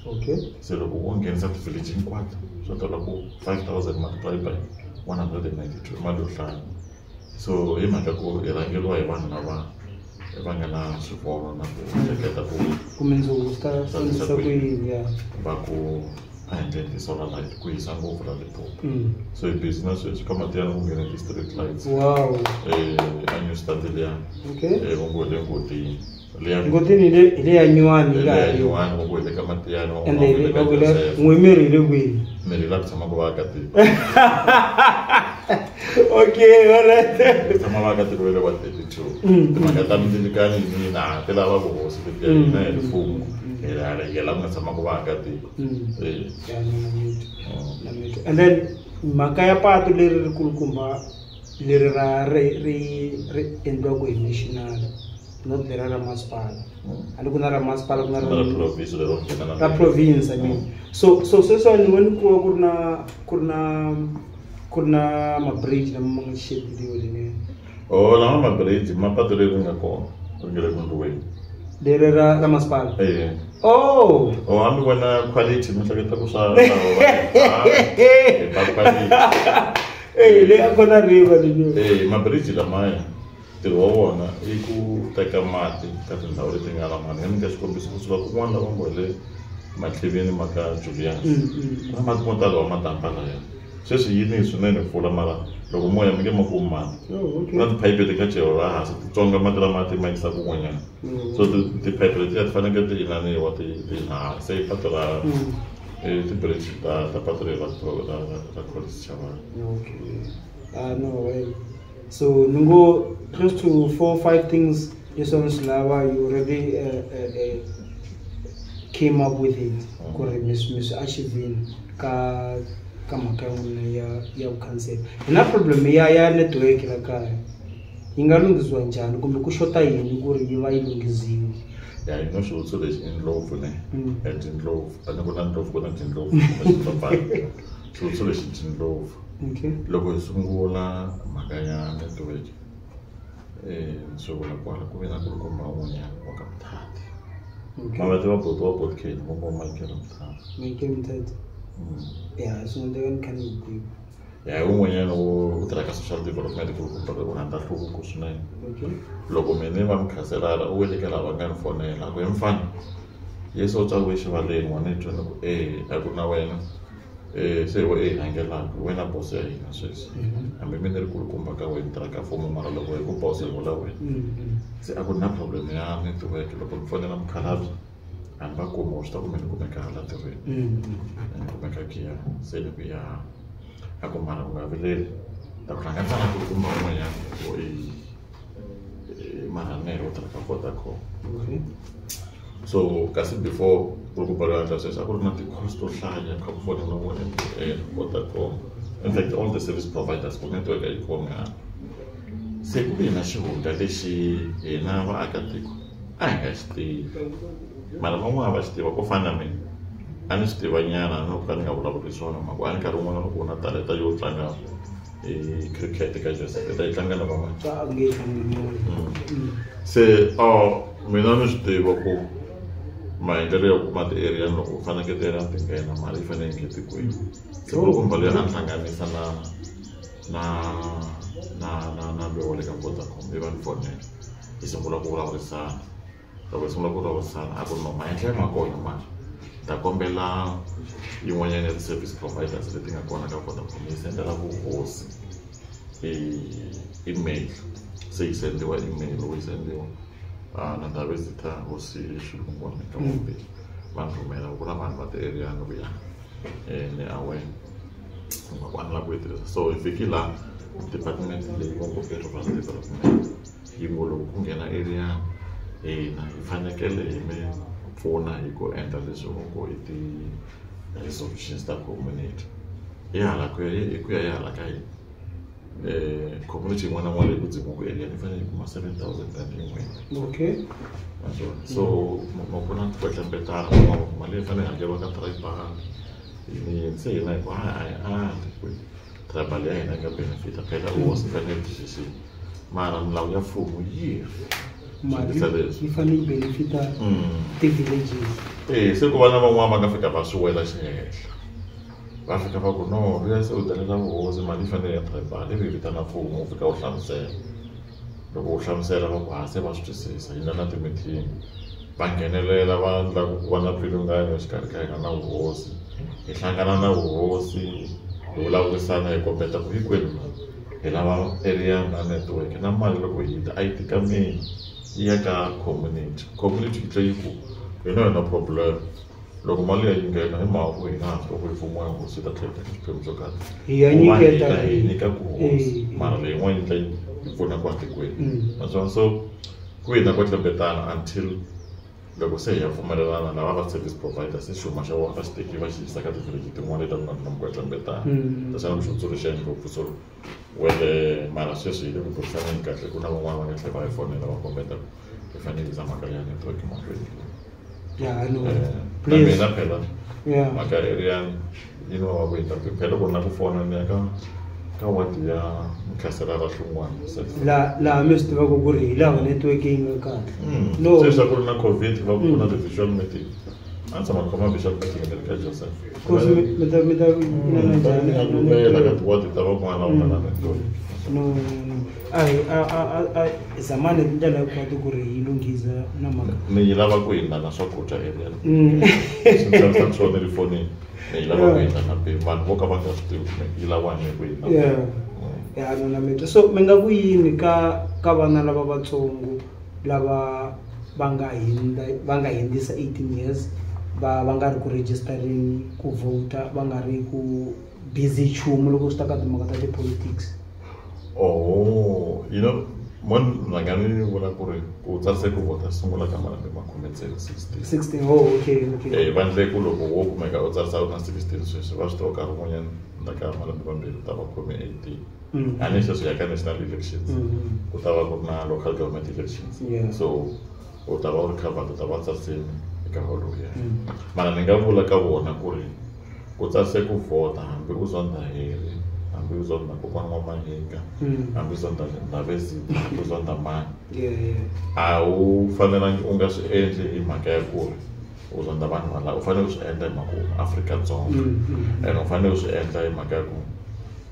Okay.
Se loko wo nghenisa ti-village hinkwato swi ta ku 5,000 multiplied by 192 mali yo hlaya. So hi mhaka ku hi rhangeriwa hi vanhu lava va nga na swivono na ku hleketa ku
Ku mundzuku swi ta
Swi ta
fambisa
tisa
ku
ku yini.
yini, yeah.
Va ku a hi endleni ti-solar light ku hisa ngopfu la Limpopo. So hi busy na sweswi ka Matiyana ku nghene ti-street lights.
Wow.
A new start liya.
Okay.
Va ngo hi le Ngotini. Liya
Ngotini hi le ya nyuwani yi
liya
nga
ya
ha ri.
nyuwani va ngo hi le ka Matiyana va
Ende
ngo hi le
va
ka
ku le
Joseph.
n'we miri hi le kwihi?
Mirhi laha ku tshamaka vaakatiko.
Okay, all right.
Ku tshama vaakatiko va le wa 32. Timhaka ta mindzilikani hi mina ti lava vuhosi letiya hina hi mfumo. Hi la hi la ku nga tshamaka vaakatiko. Eh.
Yeah, no, na mitwa. Na mitwa. And then mhaka ya patu leri ri kulukumba leri ra ri ri ri endliwaka hi national not lera ra masipala. A ni ku na ra masipala ku na
Na
ra
ra province lero nghena na
ra province I mean. So sweswiwani ni vone ku va ku ri na ku ri na ku ri na ma-bridge lama ma nga xepeliwa lenene.
Oh, lama ma-bridge ma patu leri nga kona ri nga le ku ndliweni.
Leri ra masipala.
Eh.
Oh.
Oh, a mi vona quality mi hleketa ku swa hi ba quality.
Eh, leyi a kona river leyi.
Eh, ma-bridge lamaya ntirho wa wona i ku teka mati ka tindhawu leti nga na mati. Ni nga nyika xikombiso kusuka kun'wana lava ngo hi le Matlheveni ma ka Julius. Ku na mati mo tala wa madampa laya. Sweswi yi ni swinene mpfula mara loko moya mi nge ma kumi mati.
Oh, okay.
Ku na tiphayiphi leti nga ceriwa hansi ti tswonga mati lama ti ma yisa kun'wanyana. So tiphayiphi letiya ti fanekele ti inaniwa ti ti se i patu ra ti-bridge ta patu leri ra Collins Chabane.
Okay. Ah, no way. So ni ngo close to 4 5 things Leswi a mi swi lava you already came up with it ku ri mi swi achieve-ini ka mhaka ya n'wina ya vukhansela. Hi na problem ya network la kaya, yi nga lunghisiwa njhani kumbe ku xota yini ku ri yi va yi lunghisiwa?
Ya, yi no xivutiso lexi i ndlopfu ne, and ndlopfu a ni ku na ndlopfu ku na tindlopfu kumbe switsotswana. Xivutiso lexi tindlopfu. Loko hi sungula mhaka ya network, swi vula kwala ku ve na kulukumba un'wanyana wa ka Muthathi. Ma va tiva buti wa Botkane, va ngo Michael Muthathi.
Michael Muthathi. Ya, swi nga endleka ni kha ni yi tiva.
Ya, hi un'wanyana wo tirha ka social development, kulukumba u rhandza nhluvuko swinene. Loko mina ni va mukhanselara, u wele ka lava nga ni fonela, a ku, he mfana, Yesu u tswariwe xivaleni, wa ni twa? Ni ku, e, a ku na wena. Se hi we i rhangelaka, hi wena boss ya hina sweswi. Hambi mina ni ri kulukumba ka wena, ni tirha ka mfumo, mara loko hi ku boss hi vula wena. Se a ku ri na problem ya network, loko ni fonela mukhalabye a ni va kumi, u swi ta ku mina ni kumeka hala ntirhweni. Ni kumeka Giyani, se ni ku ya. A ku mara u nga vileli, ta ku hlanganisa na kulukumba un'wanyana ku i Mahanele, u tirha ka Vodacom. So kasi before kulukumba loyi a endla sweswo, a ku ri na ti-calls to hlaya kha ku fonela vo MTN, Vodacom, in fact all the service providers ku network a yi khomi hala. Se ku ve na xihundla lexi hina vaakatiko a hi nga xi tivi, mara van'wana va xi tiva. Ku fana na mina a ni swi tiva nyana, no ka ni nga vulavuli swona, mhaka a ni nkarhi wun'wana loko u na talenta yo tlanga hi cricket ka Joseph, i ta yi tlanga na van'wana. Se mina ni swi tiva ku maendlelo ya ku kuma ti-area, loko u fanekele ti-area ti nghena, mali yi fanele yi nghena tikweni. Se kulukumba loyi a ni hlanganisa na loyi wa le ka Vodacom, i va ni fonela, hi sungula ku vulavurisana. Loko hi sungula ku vulavurisana, a ku no maendlelo ma kona manje, ta kombela yin'wanyana ya ti-service providers leti nga kona ka Vodacom yi sendela vuhosi email. Se yi sendiwa email, loko yi sendiwa na Ndhavezitha hosi Xilungwana ka Vumbirhi va ni rhumela ku na vanhu va ti-area, ni ku ya ni aware ku a ni lava ku yi tirhisa. So hi fiki laha department leyi va ngo i rural development yi ngo loko ku nghena area, hina hi fanekele hi mi pfuna hi ku endla leswi va ngo i ti-resolutions ta community. Hi hala ku ya hi ku ya hi hala ka hina, community yin'wana na yin'wana leyi ku dzimiwaka area yi fanele yi kuma 7,000 rand hi n'hweti. Naswona so ma ku na kwetlembetana, mali yi fanele yi hakeriwa ka tribal yini yini. Se hina hi ku a hi ali ku tribal ya hina yi nga benefita, phela hosi yi fanele yi tixixima, mara milawu ya mfumo yi ri
mali yi fanele yi benefita ti-villages.
Se ku va na van'wana va nga fika va swi wela xihenhla, va fika va ku no, luya se u delela vuhosi, mali yi fanele ya tribal, ivi hi vitana mfumo wu fika wu hlamusela. Loko wu hlamusela, va ku ha se va swi twisisa, yi na na ti-meeting, va nghenelela, va endla ku va na mpfilungano exikarhi ka hina na vuhosi. Hi hlangana na vuhosi, hi vulavurisana, hi kombeta ku hinkwenu hi lava area na network na mali. Loko yi ta a yi tika mina, yi ya ka community. Community yi tlhe yi ku hina hi na problem, loko mali ya yi nghena hi mhaka ku hina ha swi ku yi pfumiwa hosi, yi ta tlhela yi teka xiphemu xo karhi.
Hi ya nyiketa
hi nyika ku hosi, mara leyin'wana yi tlhela yi pfuna kwa tikweni. Naswona so ku hina kwetlembetana until loko se hi ya pfumelelana lava va service provider, se xuma xa vona va xi teki va xi yisa ka ti-village tin'wana leti a ku nga ri na mukwetlembetana. Naswona xitsundzuxo xa ngopfu so wele, mara sweswi hi le ku burisaneni kahle, ku na van'wana va nga tlhela va hi fonela va kombeta ku hi fanele hi yisa mhaka ya network mahlweni.
Yeah, I know.
Na
Please.
mina phela mhaka area yi no va ku hindza phela ku ri na ku fona ni ya ka wadi ya mukhansela ra Hlungwana.
La mi swi tivaka ku ri hi laha network yi nga kahle. No.
Se swa ku ri na COVID, va ku na ti-visual meeting, a ni tshama ni khoma visual meeting ni ri ka Joseph.
Because mi ta inana njhani?
Ni rhumela ka tiwadi ta van'wana va nga na network.
No, no, no. A hi a zamani hi tindlela hinkwato ku ri hi lunghisa na mhaka.
Ni yi lava ku hindza na swakudya area. Swi tshamisa swona ri fonini, ni yi lava ku hindza na vanhu vo ka va nga swi tivi ku yi lava ni ku hindza.
Yeah, no, na mi twa. So mi nga ku yini ka vana lava vatsongo lava va nga hindza, va nga hindzisa 18 years, va nga ri ku registerini ku voter, va nga ri ku busy nchumu loko swi ta ka timhaka ta ti-politics?
Oh, you know, Mo rhanga ni vula ku ri ku tsarise ku vhota sungula ka malembe ma 16 16.
16. Oh, okay, okay.
Va ndle ku loko wo kumeka u tsarisa u na 16 sweswi, va swi tiva nkarhi wun'wanyana ndzhaku ka malembe mambirhi u ta va khome 18. A ni sweswi ya ka national elections, ku ta va ku ri na local government elections. So u ta va u ri covered, u ta va tsariseni eka wolowo. Mara ni nga vula ka vona ku ri ku tsarise ku vhota, hambi u zonda Harry, hambi u zonda kokwana wa Mahinga, hambi u zonda Ndhavezitha, hambi u zonda mani, a wu fanelangi u nga swi endli hi mhaka ya ku ri u zonda vanhu valava. U fanele u swi endla hi mhaka u Afrika-Dzonga, and u fanele u swi endla hi mhaka ya ku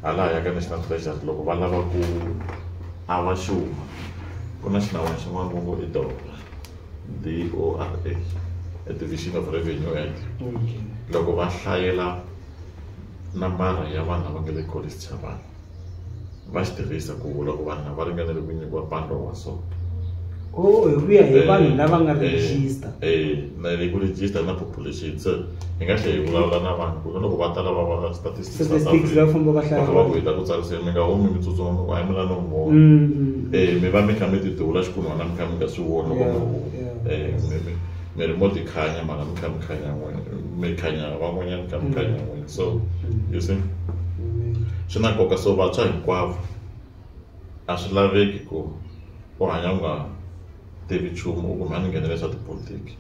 halaya ka National Treasury loko va lava ku ava xuma, ku na xinawana xin'wana vo ngo i DORA, DORA, a Division of Revenue Act. Loko va hlayela nambara ya vanhu lava nga le College Chavani, va xi tirhisa ku vula ku vanhu lava ringanele ku nyikiwa mpando wa so.
Oh, hi ku ya hi vanhu lava nga register.
Na hi ku register na population. Se hi nga tlhela hi vulavula na vanhu ku loko va ta lava va statistics South
Statistics
Africa,
va famba va hlaya.
Va kha va ku hi ta ku tsariseni, mi nga humi mi tsutsuma, mi ku a hi mi la no vona. Mi va mi kha mi ti duvula xikun'wana, mi kha mi nga swi voni loko mi huma. Mi ri mo ti khanya, mara mi kha mi khanya n'wina, mi khanya van'wanyana, mi kha mi khanya n'wina. So you see, swi na nkoka. So vantshwa hinkwavo, a swi laveki ku u hanya u nga tivi nchumu, u ku mhani nghenela swa tipolitiki.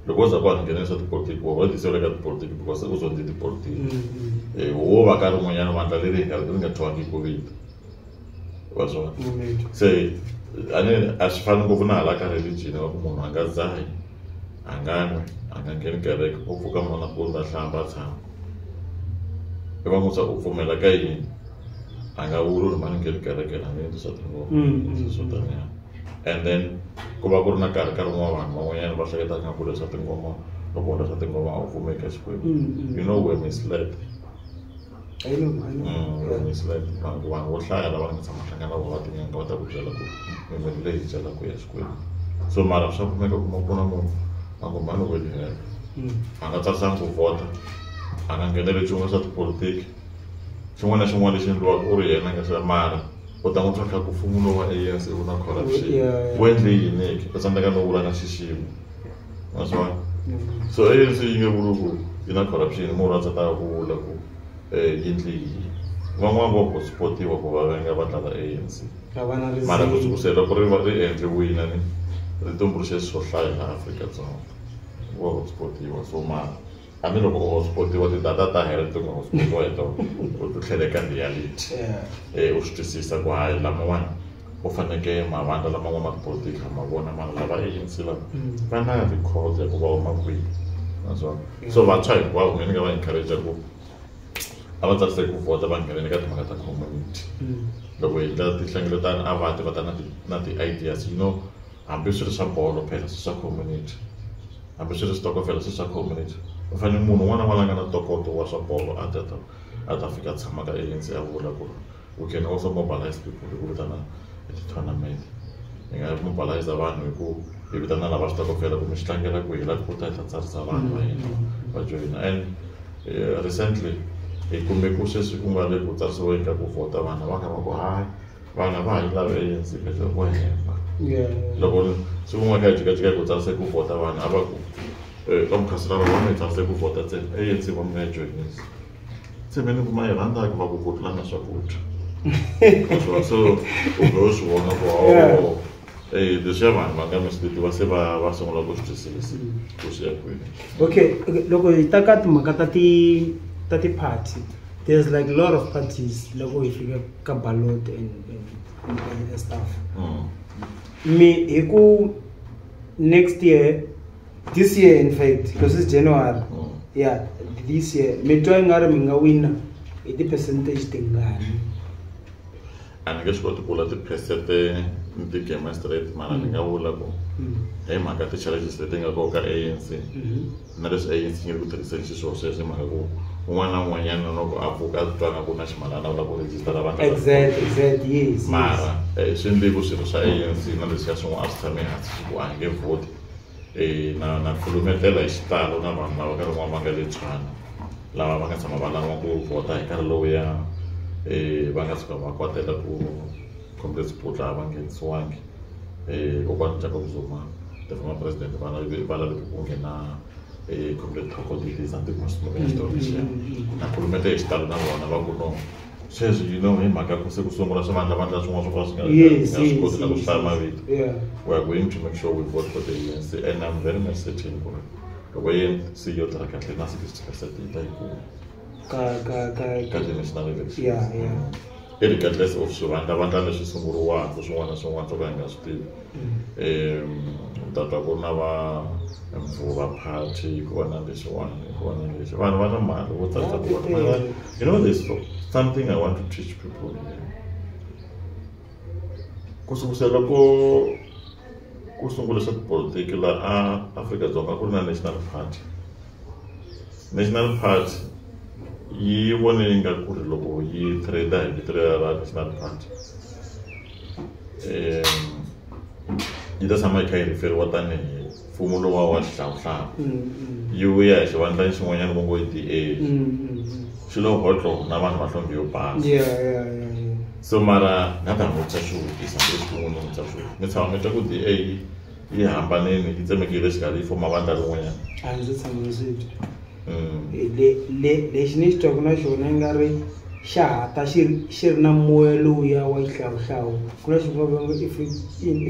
Loko wo za ku a nghenela swa tipolitiki, wa va tisela ka tipolitiki because u zonde tipolitiki. Wo va ka rin'wanyana vandla leri hi nga ri nga thyiwangiki ku vito wa swona. Se a ni a swi fani ngopfu na hala ka religion wa ku munhu a nga dzahi, a nga nwi, a nga ngheni kereke, u pfuka mona mpundzu a hlamba a tshama, i va n'wi u pfumela ka yini, a nga vuli ri mani ngheni kereke la, ni endli swa tingoma, swo taniya. And then ku va ku ri na nkarhi ka rin'wana vanhu van'wanyana va hleketa nga ku leswa tingoma, loko u endla swa tingoma a wu pfumeli ka Xikwembu. You know, we misled.
I know, I know.
We misled. Vanhu vo hlaya lava nga tshama hlangana na vona va tin'anga va ta ku byela ku mimirhi leyi hi byelaka ya Xikwembu. So mara swa kumeka kuma ku na munhu a ku mhani weli helo, a nga tsarisangi ku vhota, a nga ngheneli nchumu swa tipolitiki, xin'wana na xin'wana lexi endliwaka u ri yena nga swi, mara u ta n'wi twa kha ku mfumo lowu wa ANC wu na corruption. Wu endle yini ke? U tsandzeka no vula na xiximo, ma swi vona? So ANC yi nge vuli ku yi na corruption, munhu a tsandzeka ku vula ku yi endle yini. Van'wana va hotspotiwa ku va venga va dlala ANC.
A va na reason.
Mara ku sukusela loko ri va ri endliwile ni ri tumbuluxe swo hlaya laha Afrika-Dzonga, va hotspotiwa. So mara hambiloko u hotspotiwa, ti-data ta hela ti nga hotspotiwa hi tona, u ti tlhela eka reality. U swi twisisa ku hayi lamawani u fanekele mavandla laman'wana ma tipolitiki ha ma vona, mara lava ANC lava va na record ya ku va huma kwihi naswona. So vantshwa hinkwavo mina ni nga va encourage ku a va tsarise ku vhota, va nghenela ka timhaka ta community. Loko hi endla tinhlengeletano, a va ti va ta na ti-ideas, you know, hambi swi ri swa bolo phela swi swa community, hambi swi ri switokofela swi swa community. U fanele munhu un'wana na un'wana a nga na ntokoto wa swa bolo a ta a ta fika a tshama ka ANC a vula ku we can also mobilize people hi ku vitana ti-tournament. Hi nga mobilize vanhu hi ku hi vitana lava switokofela kumbe xi tlangela ku hi lava ku ta hi ta tsarisa vanhu va hina va joyina. And recently hi kume ku sweswi ku nga le ku tsarisiweni ka ku vhota, vanhu va kha va ku hayi, vanhu a va ha yi lavi ANC, kahle vo hemba. Loko siku rin'wana kha hi jikajika hi ku tsarise ku vhota, vanhu a va ku ka mukhanselara wa hi tsarise ku vhota ntsena, ANC va mi nga yi joyinisi. Se mina ni kuma yi rhandzaka va ku ku tlula na swakudya. So u vhe u swi vona ku oh, leswiya vanhu va nga mislead-iwa, se va sungula ku swi twisisa ku swi ya kwini.
Okay, loko hi ta ka timhaka ta ti-party, there's like a lot of parties loko hi fika ka ballot and stuff. Mi hi ku next year, this year in fact, because it's January. Yeah, this year mi twa i nga ri mi nga wina hi ti-percentage tingani?
A ni nge swi koti ku vula tiphesente ni ti-game straight, mara ni nga vula ku hi mhaka ti-challenges leti nga kona ka ANC na leswi ANC yi nge ku tirhiseni xiswona sweswi, hi mhaka ku un'wana na un'wanyana loko a pfuka a twa nga ku na ximalana u lava ku rejistara vanhu.
Exactly, yes.
Mara swi endle ku swirho swa ANC na leswiya swin'wana a swi tshame hansi swi ku a hi nge vhoti. Na khulumetela hi xitalo na vanhu lava nkarhi wun'wana va nga le Tshwane, lava va nga tshama va lan'wa ku vhota hi nkarhi lowuya, va nga tshuka va kwatela ku Comrade Sputla a va nghenisiwangi. Kokwani Jacob Zuma, the former president, va lave ku nghena Comrade Thoko Didiza the most xitori lexiya. Na khulumete hi xitalo na vona va ku no sweswi you know hi mhaka ku se ku sungula swivandlavandla swin'wana swo ka swi nga swi koti na ku hlaya mavito. We are going to make sure we vote for the ANC, and I'm very much certain ku ri loko ANC yo tirha kahle na 60% yi ta yi kuma ka ti-national elections. Irregardless of swivandlavandla leswi sunguriwaka swin'wana na swin'wana swo ka hi nga swi tivi. U ta twa ku ri na va Mvuva party, ku va na lexiwani, ku va na lexi. Vanhu va na mali vo tsarisa ku vona. You know, there's something I want to teach people here. Ku sukusela loko ku sungula swa tipolotiki laha a Afrika-Dzonga ku ri na National Party. National Party yi vone nga ku ri loko yi trade hi vito ra National Party yi ta tshama yi kha yi referiwa tanihi mfumo lowa wa xihlawuhlawu. Yi vuya hi xivandla xin'wanyana vo ngo i DA. Xi lo hotlo na vanhu va hlonge yo basa. So mara na ta vutisa xivutiso lexi kun'we ni vutisa xivutiso. Mi tshama mi twa ku DA yi hambanile yi tsemekile exikarhi yi foma vandla rin'wanyana?
A ndzi tshama ndzi twa. Lexi ni xi twaka na xona i nga ri xa ha ta xi ri na moya lowuya wa xihlawuhlawu. Ku na xin'wana va ngo i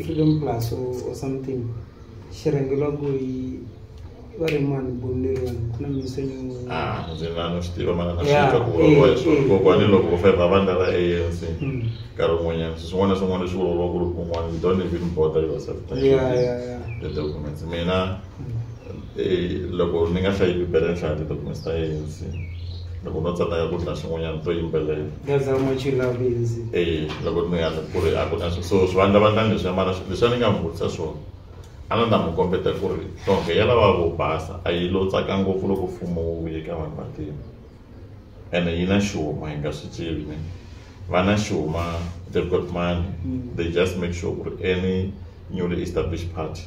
Freedom Plus or something xi rhangeriwaka hi va ri mani boni leriwani ku na minsenyo yin'wana.
Ndzi na no swi tiva mara na swi twa ku vulavuriwa hi swona. Kokwani loko vo feva vandla ra ANC nkarhi wun'wanyana swilo swin'wana na swin'wana leswi vulavuriwaka ku ri kun'wana you don't even bother yourself the documents. Mina loko ni nga hlayi Bibele ni hlaya ti-documents ta ANC. Loko no tsandzeka ku dlaya swin'wanyana to yimbelela.
That's how much you love ANC.
Loko ni nga ku ri a ku na so swivandlavandlani leswiya mara leswiya ni nga n'wi vutisa swona a ni ta n'wi kombeta ku ri nhlonge ya lava vo basa a yi lo tsaka ngopfu loko mfumo wu vuye ka vanhu vantima. Ene yi na xuma hi nga swi tivi ne. Va na xuma, they've got money. They just make sure ku ri any newly established party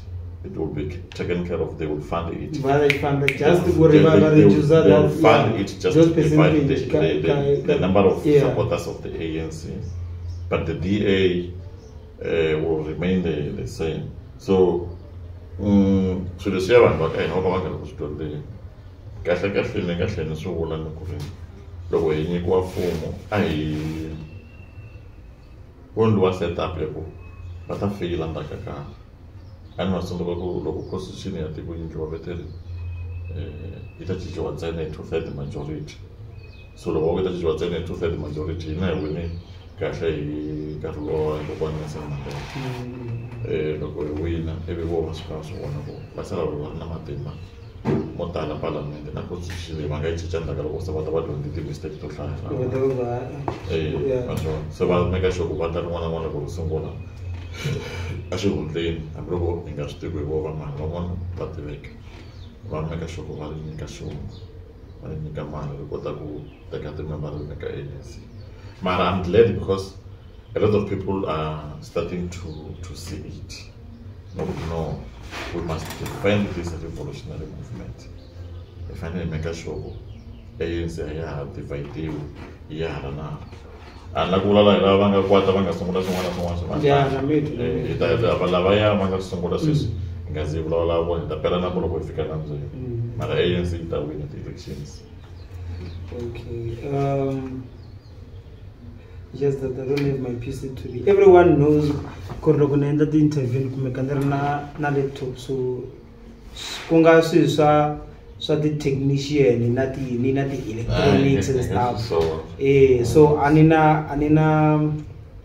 it will be taken care of. They will fund it.
They fund it just to reduce
they will fund it just to divide the number of supporters of the ANC. But the DA will remain the same. So, swilo leswiya vanhu va ka hina va ka va nga ri ku swi dyondzeni. Kahle kahle ni nga tlhela ni swi vula ni ku ri loko hi nyikiwa mfumo a hi ku endliwa setup ya ku va ta feyila ndzhaku ka nkarhi. A ni va tsundzuka ku loko constitution ya tiko yi endliwa veteri yi ta cinciwa ntsena hi 2/3 majority. So loko va ku yi ta cinciwa ntsena hi 2/3 majority hina hi wine kahle hi nkarhi lowa kokwani Nelson Mandela. Loko hi wina ivi vo va swi kha swi vona ku va sala va ri na matimba mo tala palamende na constitution leyi va nga yi cinca ndzhaku ka loko se va ta va dyondze ti-mistake to hlaya. Se va make sure ku vandla rin'wana na rin'wana loko ri sungula a xihundleni hambiloko hi nga swi tivi hi vo va mani van'wana va tiveka va make sure ku va ri nyika xuma va ri nyika mali ri kota ku teka timember ri nyika ANC. Mara I'm glad because a lot of people are starting to see it. No, we must defend this revolutionary movement. Hi fanele hi make sure ku ANC a ya ha divide-iwi yi ya hala na hala. A ni la ku vulavula hi lava va nga kwata va nga sungula swin'wana na swin'wana swivandla. Hi ta lavaya va nga sungula sweswi hi nga zi hi vulavula vona hi ta pela na loko hi fika nambyeni. Mara ANC yi ta wina ti-elections.
Okay. Just that I don't have my PC today. Everyone knows ku ri loko ni endla ti-interview ni kumeka ni ri na laptop, so ku nga swilo swa ti-technician na tiyini na ti-electronics and stuff. So a ni na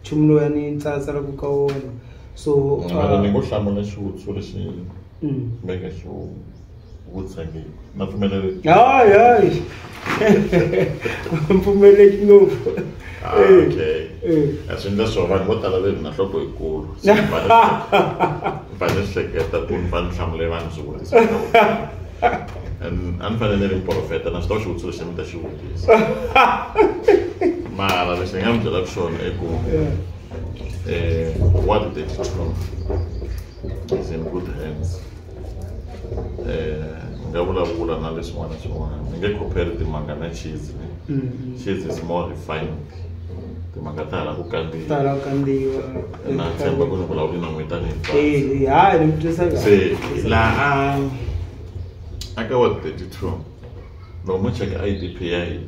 nchumu lowu a ni tsalatsalaka ka wona. So
mara ni ngo hlamula xivutiso lexi mi nga xi vutisangi na pfumeleleki.
Hayi mpfumeleki ngopfu.
Okay. A swi endla swo vanhu vo tala ve na nhloko yikulu. Ni fanele hleketa ku ni fanele ni hlamule vanhu swivutiso. A ni fanele ni ri muprofeta na swi tiva xivutiso lexi mi ta xi vutisa. Mara lexi ni nga mi byelaka xona i ku what did 32 is in good hands. Nga vulavula na leswin'wana na swin'wana. Ni nge compare timanga na cheese. Cheese is more refined. Timhaka ta hala ku kandziwa.
Ta hala ku kandziwa.
Na tshemba ku ni vulavuli na n'wina tanihi
Eh, hayi ni mi twisa kahle.
Se laha aka ward 32 loko mo cheka IDP ya hina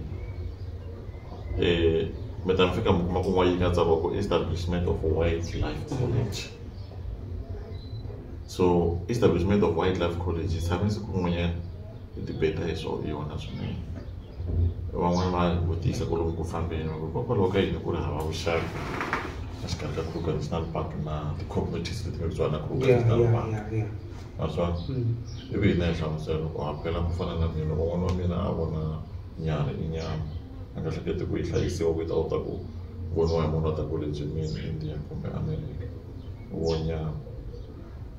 mi ta mi fika mi kuma kun'wana yi nga tsariwa ku establishment of wildlife college. So establishment of wildlife college yi tshame siku rin'wanyana hi debate hi swona yona swinene. Van'wani va vutisa ku lomu ku fambeni va ku hikokwalaho ka yini ku ri hava vuxaka exikarhi ka Kruger National Park na ti-communities leti nga kusuhani na Kruger National Park. Naswona ivi hina hi hlamusela ku ha phela ku fana na mina van'wana va mina a vona nyarhi i nyama a nga hleketi ku yi hlayisiwa ku yi ta kota ku voniwa hi munhu a ta ku le jimini India kumbe America u vona nyama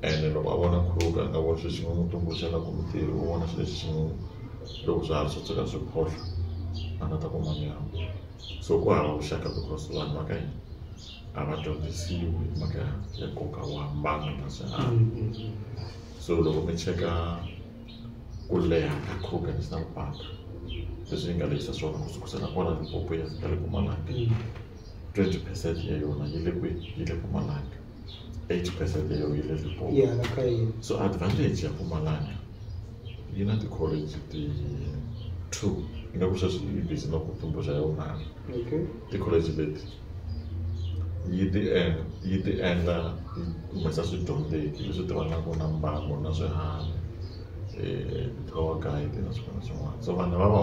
ene loko a vona Kruger a nga voni xilo xi nga n'wi tumbuluxelaka mintirho u vona xilo lexi xi n'wi loko swiharhi swo tshuka swi phohla a nga ta kuma nyama so ku hava vuxaka because vanhu va ka hina a va dyondzisiwi hi mhaka ya nkoka wa mbangu na swiharhi. So loko mi cheka ku leha ka Kruger National Park leswi yi nga lehisa swona ku sukusela kwala Limpopo ya fika le Mpumalanga 20% ya yona yi le kwihi yi le Mpumalanga 80% ya yona yi le Limpopo. So advantage ya Mpumalanga yi na ti-college ti 2 ingaku sweswi yi busy na ku tumbuluxa ya vunharhu. Ti-college leti yi ti endla yi ti endla yi humesa swidyondzeki leswi tivanaka na mbangu na swiharhi ti-tour guide na swin'wana na swin'wana. So vanhu lava va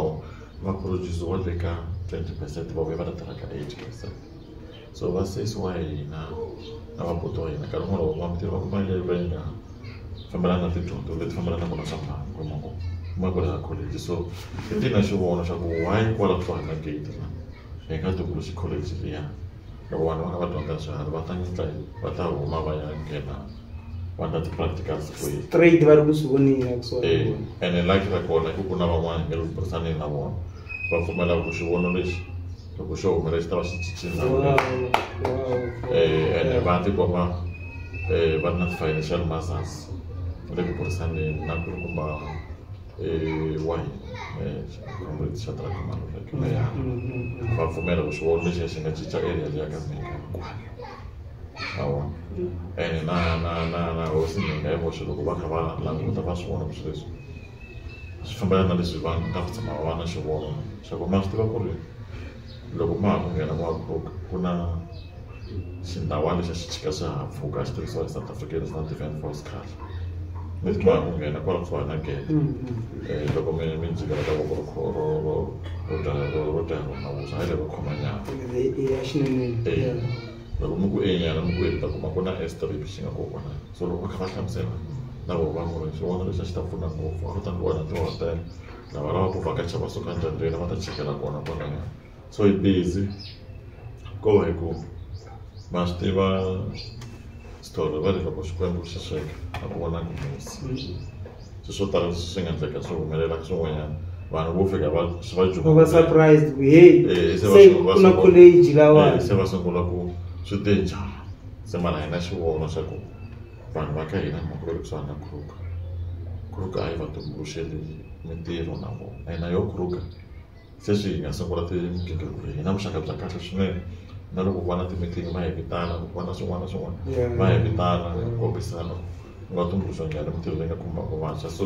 va produce-iwa le ka 20% va vuya va ta tirha ka 80%. So vasesi wa hina na vabuti wa hina nkarhi wun'wani loko va mintirho va kuma leyi va yi nga fambelana na tidyondzo leti fambelanaka na swa mbangu hi mhaka ku ku ri hava college. So i ti na xivono xa ku why kwala kusuhani na gate la hi nga tumbuluxi college liya loko vanhu va kha va dyondza swiharhi va ta endla va ta huma va ya nghena va endla ti-practicals kwihi
straight va ri ku swi voneni la kusuhani.
Ene lucky ra kona i ku ku na van'wana hi nga le ku burisaneni na vona va pfumela ku xivono lexi loko xo humelela xi ta va xi cincile ndhawu leyi. Ene va tikomba va ri na ti-financial muscles le ku burisaneni na kulukumba wa hina comrade Shadrack Maluleke va pfumela ku xivono lexiya xi nga cinca area liya ka Mhinga hinkwayo ma vona ene na na na na hosi Mhinga hi voxe loko va kha va languta va swi vona ku swilo leswi swi fambelana na leswi va nga tshama va na xivono xa ku ma swi tiva ku ri loko ma ha ku nghena ma ku na xindhawana lexi a xi chika swihahampfhuka a xi tirhisiwa hi South African National Defence Force khale leti ma ha ku nghena kwala kusuhani na gate loko mi mi jikela ka voko ro ro ro ro dya ro dya rona vuswa hayi lero khoma nyama loko mi ku enyana mi ku mi ta kuma ku na airstrip xi nga kona kwalano so loko va kha va hlamusela na vona va ngo xivono lexi a xi ta pfuna ngopfu a ku ta endliwa na tihotela lava lavaka ku vhakacha va suka ndyangwini va ta chikela kona kwalaya so hi busy ko va hi ku ma swi tiva Sithole va ri loko Xikwembu xi sweka a ku vonaki musi swilo swo tala leswi swi nga endleka swi humelela swin'wanyana vanhu vo fika va swi va
va va surprised ku hey se ku na college lawa
se va sungula ku swi te njhani se mara hi na xivono xa ku vanhu va ka hina mhaka va le kusuhani na Kruger Kruger a yi va tumbuluxeli mintirho na vona ene yo Kruger se swi hi nga sungula timigingiriko leyi hi na vuxaka bya kahle swinene na loko ku va na ti-meeting va hi vitana loko ku va na swin'wana na swin'wana va hi vitana hi kombisana ku nga tumbuluxiwa njhani mintirho leyi nga khumbaka vantshwa so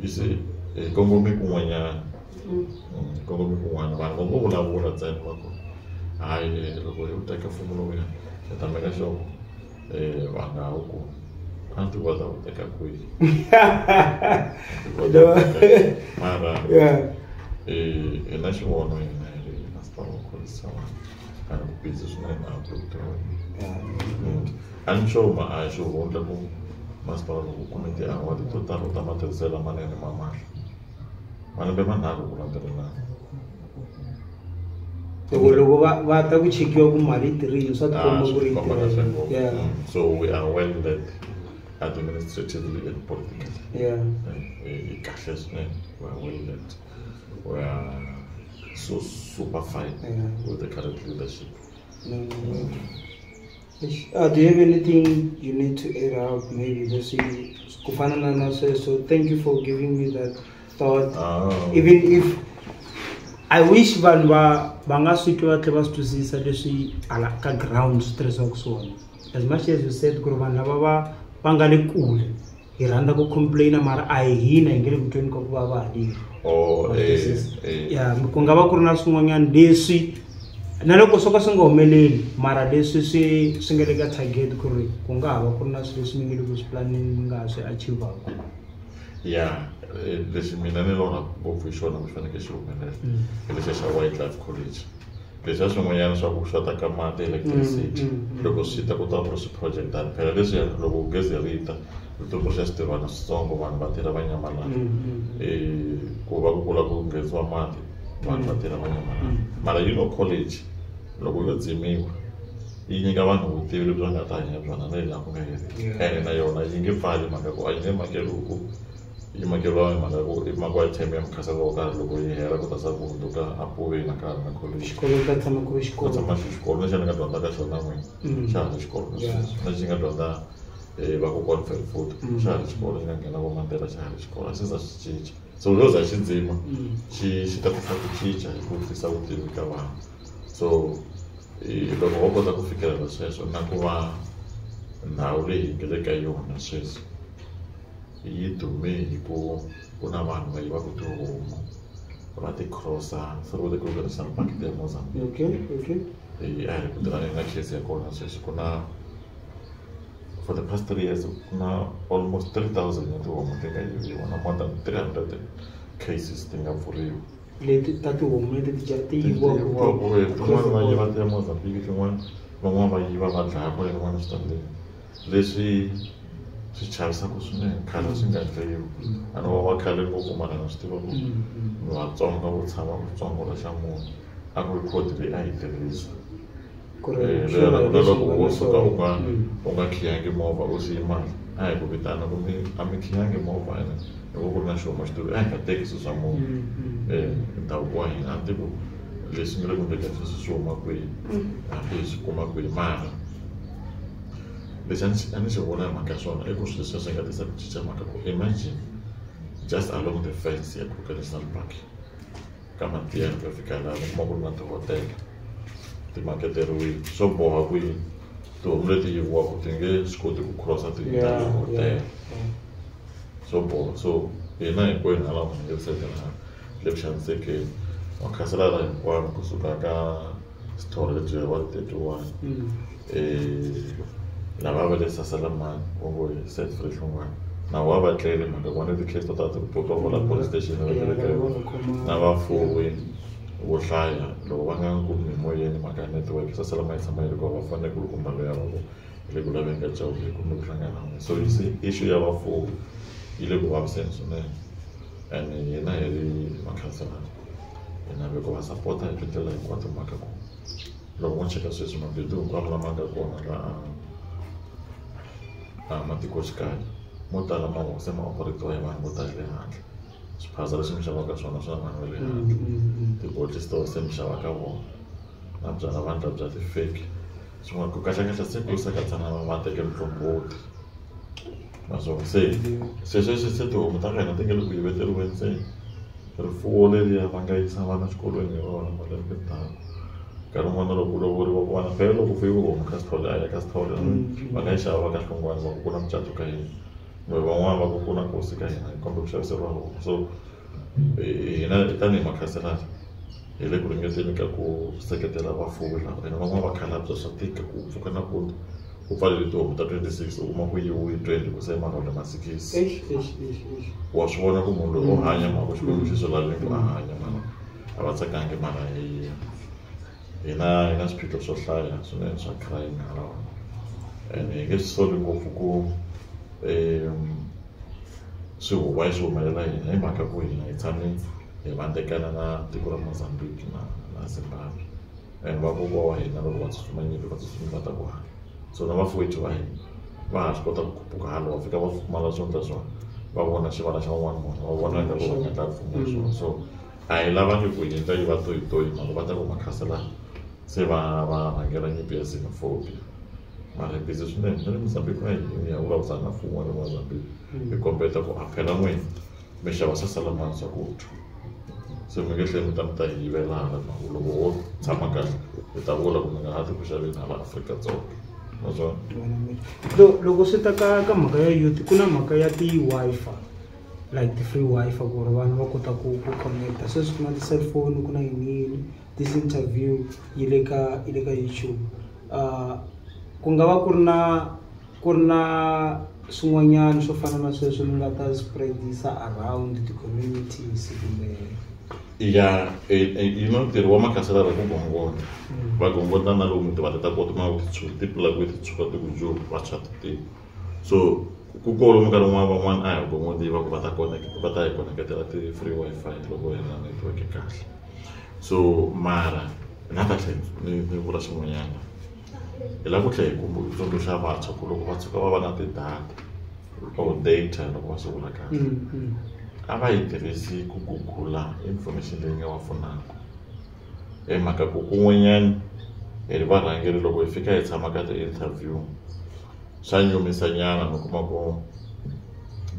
you see hi kongome kun'wanyana hi kongome kun'wana vanhu va ngo vulavula ntsena va ku hayi loko hi wu teka mfumo lowuya hi ta meka sure va nga ha wu kumi a ni tivi va ta wu teka kwihi mara hi na xivono hina hi ri masipala wa khorwisa vanhu and ku busy swinene a ku a ni sure ma a hi xihundla ku masipala loko u kume ti-award to tala ta matirhiselo lamanene ma mali malembe manharhu ku landzelelana.
Loko loko va va ta ku chekiwa ku mali yi tirhile swa tikomba ku ri yi tirhile. Yeah.
So we are well led administratively and politically.
Yeah.
Hi kahle swinene we are well led. We are so super fine with the current leadership.
Do you have anything you need to add up maybe leswi ku fana na na sweswo? Thank you for giving me that thought. Even if I wish vanhu va nga swi twa va tlhela va swi twisisa leswi ala ka ground swi tirhisiwaka swona. As much as you said ku ri vanhu lava va nga le kule hi rhandza ku complain-a mara a hi hina hi nge le ku tweni ka ku vava haleni.
Oh,
Wa swi twisisa?
eh.
Ya, ku nga va ku ri na swin'wanyana leswi na loko swo ka swi nga humeleli mara leswi swi nga le ka target ku ri ku nga ha va ku ri na swilo leswi mi nge le ku swi planeni mi nga ha swi achieve-aka.
Ya, lexi mina ni lorhaka ngopfu hi xona ku xi fanekele xi humelela hi lexiya xa Wildlife College. Leswiya swin'wanyana swa ku xota ka mati, electricity, loko swi ta ku ta ku ri swi-project tani phela leswiya loko gezi ri ta ri tumbuluxa switirhwana switsongo vanhu va tirha va nyamalala. Ku va ku kula ku nghenisiwa mati vanhu va tirha va nyamalala. Mara you know college loko yo dzimiwa yi nyika vanhu vutivi lebyi va nga ta hanya byona na laha ku nga heriki. Ene na yona yi nge pfali mhaka ku a yi nge makeriwi ku yi makeriwa hi mhaka ku i makiwa term ya mukhaselo wo karhi loko yi hela ku ta sala ku hundzuka a ku vi na nkarhi na college.
Xikolo ku ta tshama ku ri xikolo.
Ku tshama xi xikolo lexi ni nga dyondza ka xona n'wini. Xa ha ri xikolo na sweswi. Lexi nga dyondza vakokwana Verwoerd xa ha ri xikolo xi nga nghena vo Mandela xa ha ri xikolo a xi za xi cinca. So loko za xi dzima xi ta tisa ku cinca hi ku tisa vutivi ka vanhu. So loko ho kota ku fikelela sweswo na ku va ndhawu leyi hi nga le ka yona sweswi yi dume hi ku ku na vanhu va yivaka tihomu va ti cross-a through the Kruger National Park ya Mozambique.
Okay, okay.
A hi ri ku tirhaneni na case ya kona sweswi ku na for the past 3 years ku na almost 3000 ya tihomu ti nga yiviwa na more than 300 cases ti nga pfuriwa.
Leti ta tihomu leti ti ti
Ti
yiviwaka
yiviwaka,
across
tin'wani
the
va
border.
yiva ti ya Mozambique, tin'wani van'wani va yiva va dlaya kwale kun'wana switandini. Leswi swi chavisaka swinene khale swi nga endliwi. A no va khale ngopfu mara na swi tiva ku Vatsonga vo tshama ku tsongola xa munhu a ku ri code leyi a yi tirhisa.
Ku ri sure
Lero
leswi
loko
nga
wo
na
suka
swona.
U nga khiyangi movha u siye mali a hi ku vitana ku mi a mi khiyangi movha ene loko ku ri na xihuma xi tivi a hi nga teki swilo swa munhu. Ndhavuko wa hina a ni tivi ku leswi nga le ku endlekeni sweswi swi huma kwihi hambi hi swi kuma kwihi mara lexi a ni xi vona hi mhaka ya swona i ku swilo leswiya swi nga tisa ku cinca mhaka ku imagine just along the fence ya Kruger National Park ka Matiyani ku ya fika laha u kuma ku ri na tihotela ti maketeriwile swo boha ku yini tihomu leti yiviwaka ti nge swi koti ku cross-a ti ta tihotela. Swo boha so hina hinkwenu hala murhangeri la le ku xanisekeni makhanselara hinkwavo kusuka ka Sithole lebyi wa 31 lava va le Saselamani va ngo hi Seth Free Hlongwane na wa va tlele mhaka ku va na ti-case to tala ti ku la police station va tlele ka yona na vafuwi vo hlaya loko va nga kumi moyeni mhaka ya network Saselamani yi tshama yi ri kona va fanele kulukumba loyi a va ku hi le ku laveni ka Chauke kumbe ku hlangana na so you see issue ya vafuwi yi le ku vaviseni swinene and hina hi ri makhanselara hi nave ku va sapota hi tindlela hinkwato mhaka ku loko mo cheka sweswi mabindzu hinkwawo lama nga kona laha a matikoxikaya mo tala ma se ma operate-iwa hi vanhu vo tala le handle swiphaza leswi mi xavaka swona swi na vanhu va le handle ti-bottle store se mi xava ka vona na byala vandla bya ti-fake swin'wana ku kahlekahle se ku se ka tsana va teke muqombhoti naswona se sweswi se tihomu ta ka hina ti nge le ku yiveteriweni se rifuwo leriya va nga yisa vana exikolweni hi rona malembe ndzhaku nkarhi wun'wana loko ku lovoriwa ku vana phela loko ku fuyiwe homu ka Sithole a ya ka Sithole va nga yi xava ka Hlongwane va ku ku na mucato ka hina kumbe van'wana va ku ku na nkosi ka hina kambe ku xaviseriwa homu so hina tanihi makhanselara hi le ku ringeteni ka ku seketela vafuwi lava ene van'wana va khalabya swa tika ku pfuka nampundzu u pfalele tihomu ta 26 u kuma ku yiwe 20 ku se marhole ma 6
Eish, eish, eish, eish.
Wa swi vona ku munhu loyi u hanya mhaka Xikwembu xi swi lavile ku a hanya mara a va tsakangi mara hi na swiphiqo swo hlaya swinene swa crime hala and hi nge swi soli ngopfu ku swi huwa swi humelela hina hi mhaka ku hina hi tshame hi vandzekana na tiko ra Mozambique na Zimbabwe and vakokwa wa hina loko va tsutsuma nyimpi va tsutsuma va ta ku hala so na vafowethu va hina va ha swi kota ku khuphuka hala va fika va pfumala swo endla swona va vona xivala xa un'wana munhu va vona ingaku va nga ta pfumala swona so a hi lavangi ku yi endla yi va toyitoyi mhaka va ta ku makhasela se va rhangela nyimpi ya xenophobia mara hi busy swinene na le Mozambique na hina ya vulavurisana na mfumo wa le Mozambique hi kombeta ku a phela n'wina mi xava Saselamani swakudya. Se mi nge tlheli mi ta mi ta hi yivela hala mhaka loko wo tshama kahle hi ta vula ku mi nga ha ti ku xaveni hala Afrika-Dzonga. Naswona
Loko swi ta ka mhaka ya youth ku na mhaka ya ti-Wi-Fi, like ti-free Wi-Fi ku ri vanhu va kota ku connect-a. Sweswi ku na ti-cellphone ku na yini yini, this interview yi le ka YouTube. Ku nga va ku ri na swin'wanyana swo fana na sweswo mi nga ta spread-isa around ti-communities kumbe?
Ya, ntirho wa makhanselara ku gongonda, va gongonda na lomu ti ta kota ma ku ti-plug ti tshuka ti ku ju va tshwa ti. So ku kolo minkarhi wun'wana van'wana a hi gongondi va ku va ta connect, va ta hi connect-ela ti-free Wi-Fi loko hi ri na network kahle. So mara na ta tlhela ni vula swin'wanyana, hi lava ku tlhela hi tsundzuxa vantshwa ku loko va tshuka va va na ti-data or data, loko va swi vula kahle, a va yi tirhisi ku gugula information leyi nga va pfunaka, hi mhaka ku kun'wanyana hi ri varhangeri loko hi fika hi tshama ka ti-interview swa nyumisa nyana. Mi kuma ku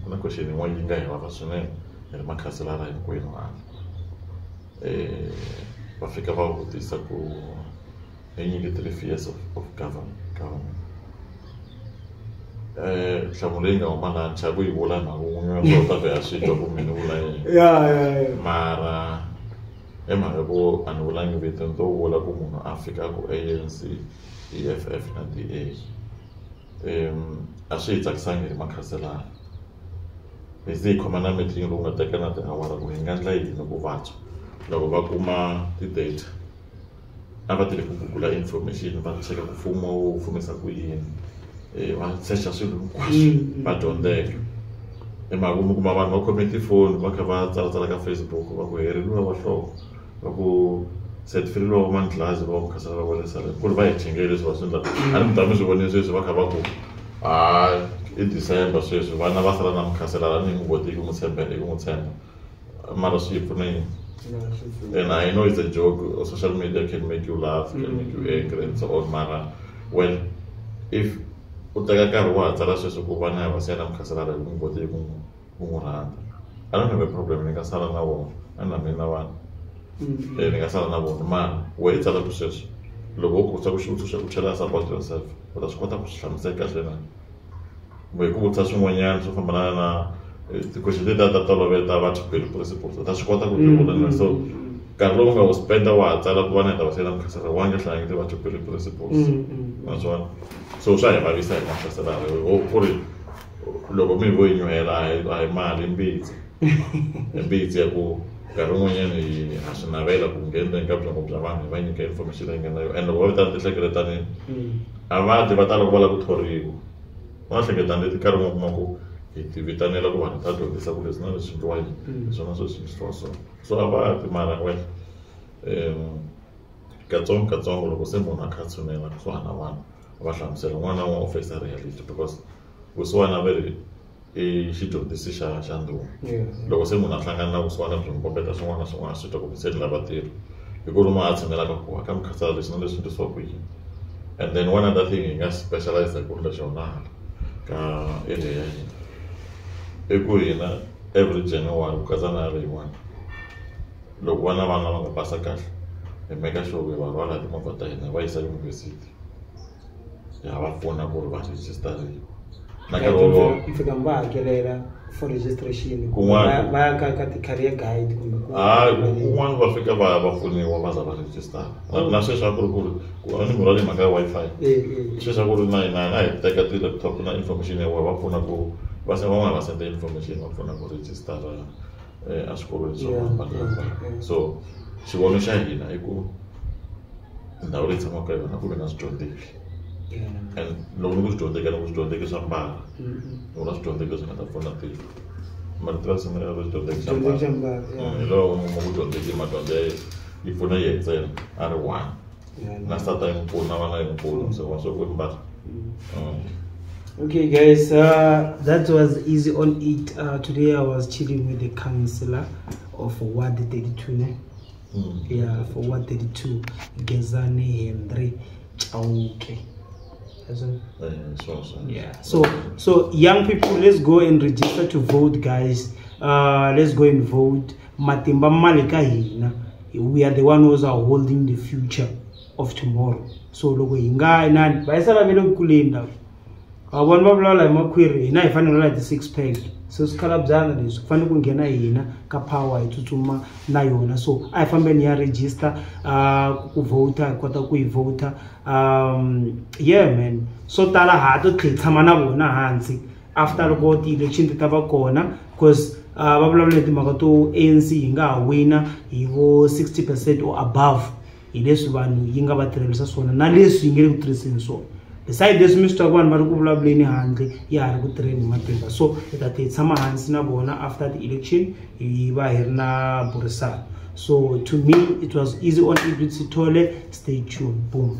ku na question yin'wana yi nga hi vava swinene hi ri makhanselara hinkwenu hala, va fika va vutisa ku hi nyike 3 years of government. Nhlamulo leyi nga huma laha ni chava ku yi vula hi mhaka n'winyi wa ta vhe a swi twa ku mina vula yini.
Ya ya ya
Mara hi mhaka ku a ni vulangi vito, ni to vula ku munhu a fika ku ANC, EFF na DA. A swi hi tsakisangi hi makhanselara, hi ze hi khoma na meeting lowu nga teka na tiawara ku hi nga endla yini ku vantshwa loko va kuma ti-data a va tirhi ku gugula information, va cheka ku mfumo wu fumisa ku yini, va search-a swilo hinkwaswo, va dyondzeka. Hi mhaka ku mi kuma vanhu va khome tifoni va kha va tsalatsala ka Facebook, va ku hereliwa wa nhloko, va ku setferiwa wa manghilazi va mukhansela va vonisana ku ri va hi chingele leswi va swi endlaka. A ni mi ta mi swi vonile sweswi va kha va ku hayi, i December sweswi, vana va sala na mukhanselara, ni n'wi votile ku n'wi tshemba i ku n'wi tshemba, mara swi hi pfuna yini? And I know it's a joke, social media can make you laugh, can make you angry and so on, mara well, if u teka nkarhi wa ha tsala sweswo ku vana hi va siya na mukhanselara hi ku n'wi votile ku n'wi rhandza, I don't have a problem, ni nga sala na vona, a na mina vana, ni nga sala na vona. Mara wehe i tsalaku sweswo loko wo kota ku xivutiso xa ku chela about yourself, u ta swi kota ku swi hlamusela kahle na kumbe hi ku vutisa swin'wanyana swo fambelana na ti-question leti ta tolovela ta va bill principles, u ta swi kota ku ti vula na. So nkarhi lowu nga wu spenda wa ha tsala ku va na hi ta va siyela mukhanselara wa nge hlangi ti va bill principles naswona so swa hi vavisa hi makhanselara ku ri loko mi vo yi nyuhela a hi mali, i mbitsi, i mbitsi ya ku nkarhi wun'wanyana hi ha swi navela ku nghena ka byongo bya vanhu hi va nyika information leyi nga na yona. And loko va vitana tinhlengeletani a va ti va tala ku va lava ku thoriwa va nhlengeletano leti nkarhi wun'we kuma ku hi ti vitanela ku vanhu ta dyondzisa ku leswi na leswi endliwa yini, hi swona sweswi swi so so a va ti. Mara well, katsongo katsongo loko se munhu a kha a tshunela kusuhana na vanhu va hlamusela un'wana na un'wana u face reality, because vusiwana va ri i xidyondzisi xa ndhuma. Loko se munhu a hlangana na vusiwana byi n'wi kombeta swin'wana na swin'wana, swi twa kumbe se ni lava ntirho hi ku ruma a tshinelaka ku ka mukhansela leswi na leswi endlisiwa ku yini. And then one other thing hi nga specialize ku endla xona hala ka area ya hina i ku hina every January ku katsa na leyin'wana, loko vana vana va nga pasa kahle, hi make sure ku hi va rhwala hi timovha ta hina va yisa university, ya va pfuna ku ri va register-iwa na nkarhi wolowo.
Mi fika mi va hakelela for registration?
Kun'wana.
Va ya ka ti-career guide kumbe
Hayi, kun'wana va fika va ya va pfuniwa va za va register na sweswi a ku ri ku a ni murhwali mhaka ya Wi-Fi. Sweswi a ku ri na hina a hi teka ti-laptop na information ya vona, va pfuna ku va se van'wana va senda information, va pfuna ku register-a eswikolweni swo hambanahambana. So xivono xa hina i ku ndhawu leyi tshamaka ka yona ku ve na swidyondzeki, and loko ni ku swidyondzeki, ni ku swidyondzeki swa mbala, ni vula swidyondzeki leswi nga ta pfuna tiko. Marito ya sungula ya swidyondzeki xa
Swidyondzeki xa
mbala.
mbala, yeah.
Hi loko ku dyondzeki madyondzo ya yena yi pfuna yehe ntsena a ri one na sata yi n'wi pfuna, vana yi n'wi pfuna, so wa swo ku mbala.
Okay, guys, that was Easy on It. Today I was chilling with the councillor of Ward 32, ne?
Mm.
Yeah, for Ward 32, Gezani Henry Chauke. That's it.
So.
Yeah. So young people, let's go and register to vote, guys. Let's go and vote. Matimba ma le ka hina. We are the one who are holding the future of tomorrow. So loko hi nga inani va yisa lavele ku kuleni lava a vona va vulavula hi makhwiri, hina hi fanele hi ti-six pack. So swikhalabyana leswi ku fanele ku nghena hina ka power, hi tsutsuma na yona. So a hi fambeni ya register ku voter, hi kota ku yi voter. Yeah man, swo tala ha to tlhe hi tshama na vona hansi after loko ti-election ti ta va kona, because va vulavula hi timhaka to ANC yi nga ha wina hi vo 60% or above, hi leswi vanhu yi nga va tirhelisa swona na leswi yi nge le ku tirhiseni swona. Beside leswi mi swi twaka vanhu va ri ku vulavuleni handle, ya ha ri ku tirheni hi matimba. So hi ta ti tshama hansi na vona after the election, hi va hi ri na burisano. So to me it was Easy on It with Sithole. Stay tuned. Boom.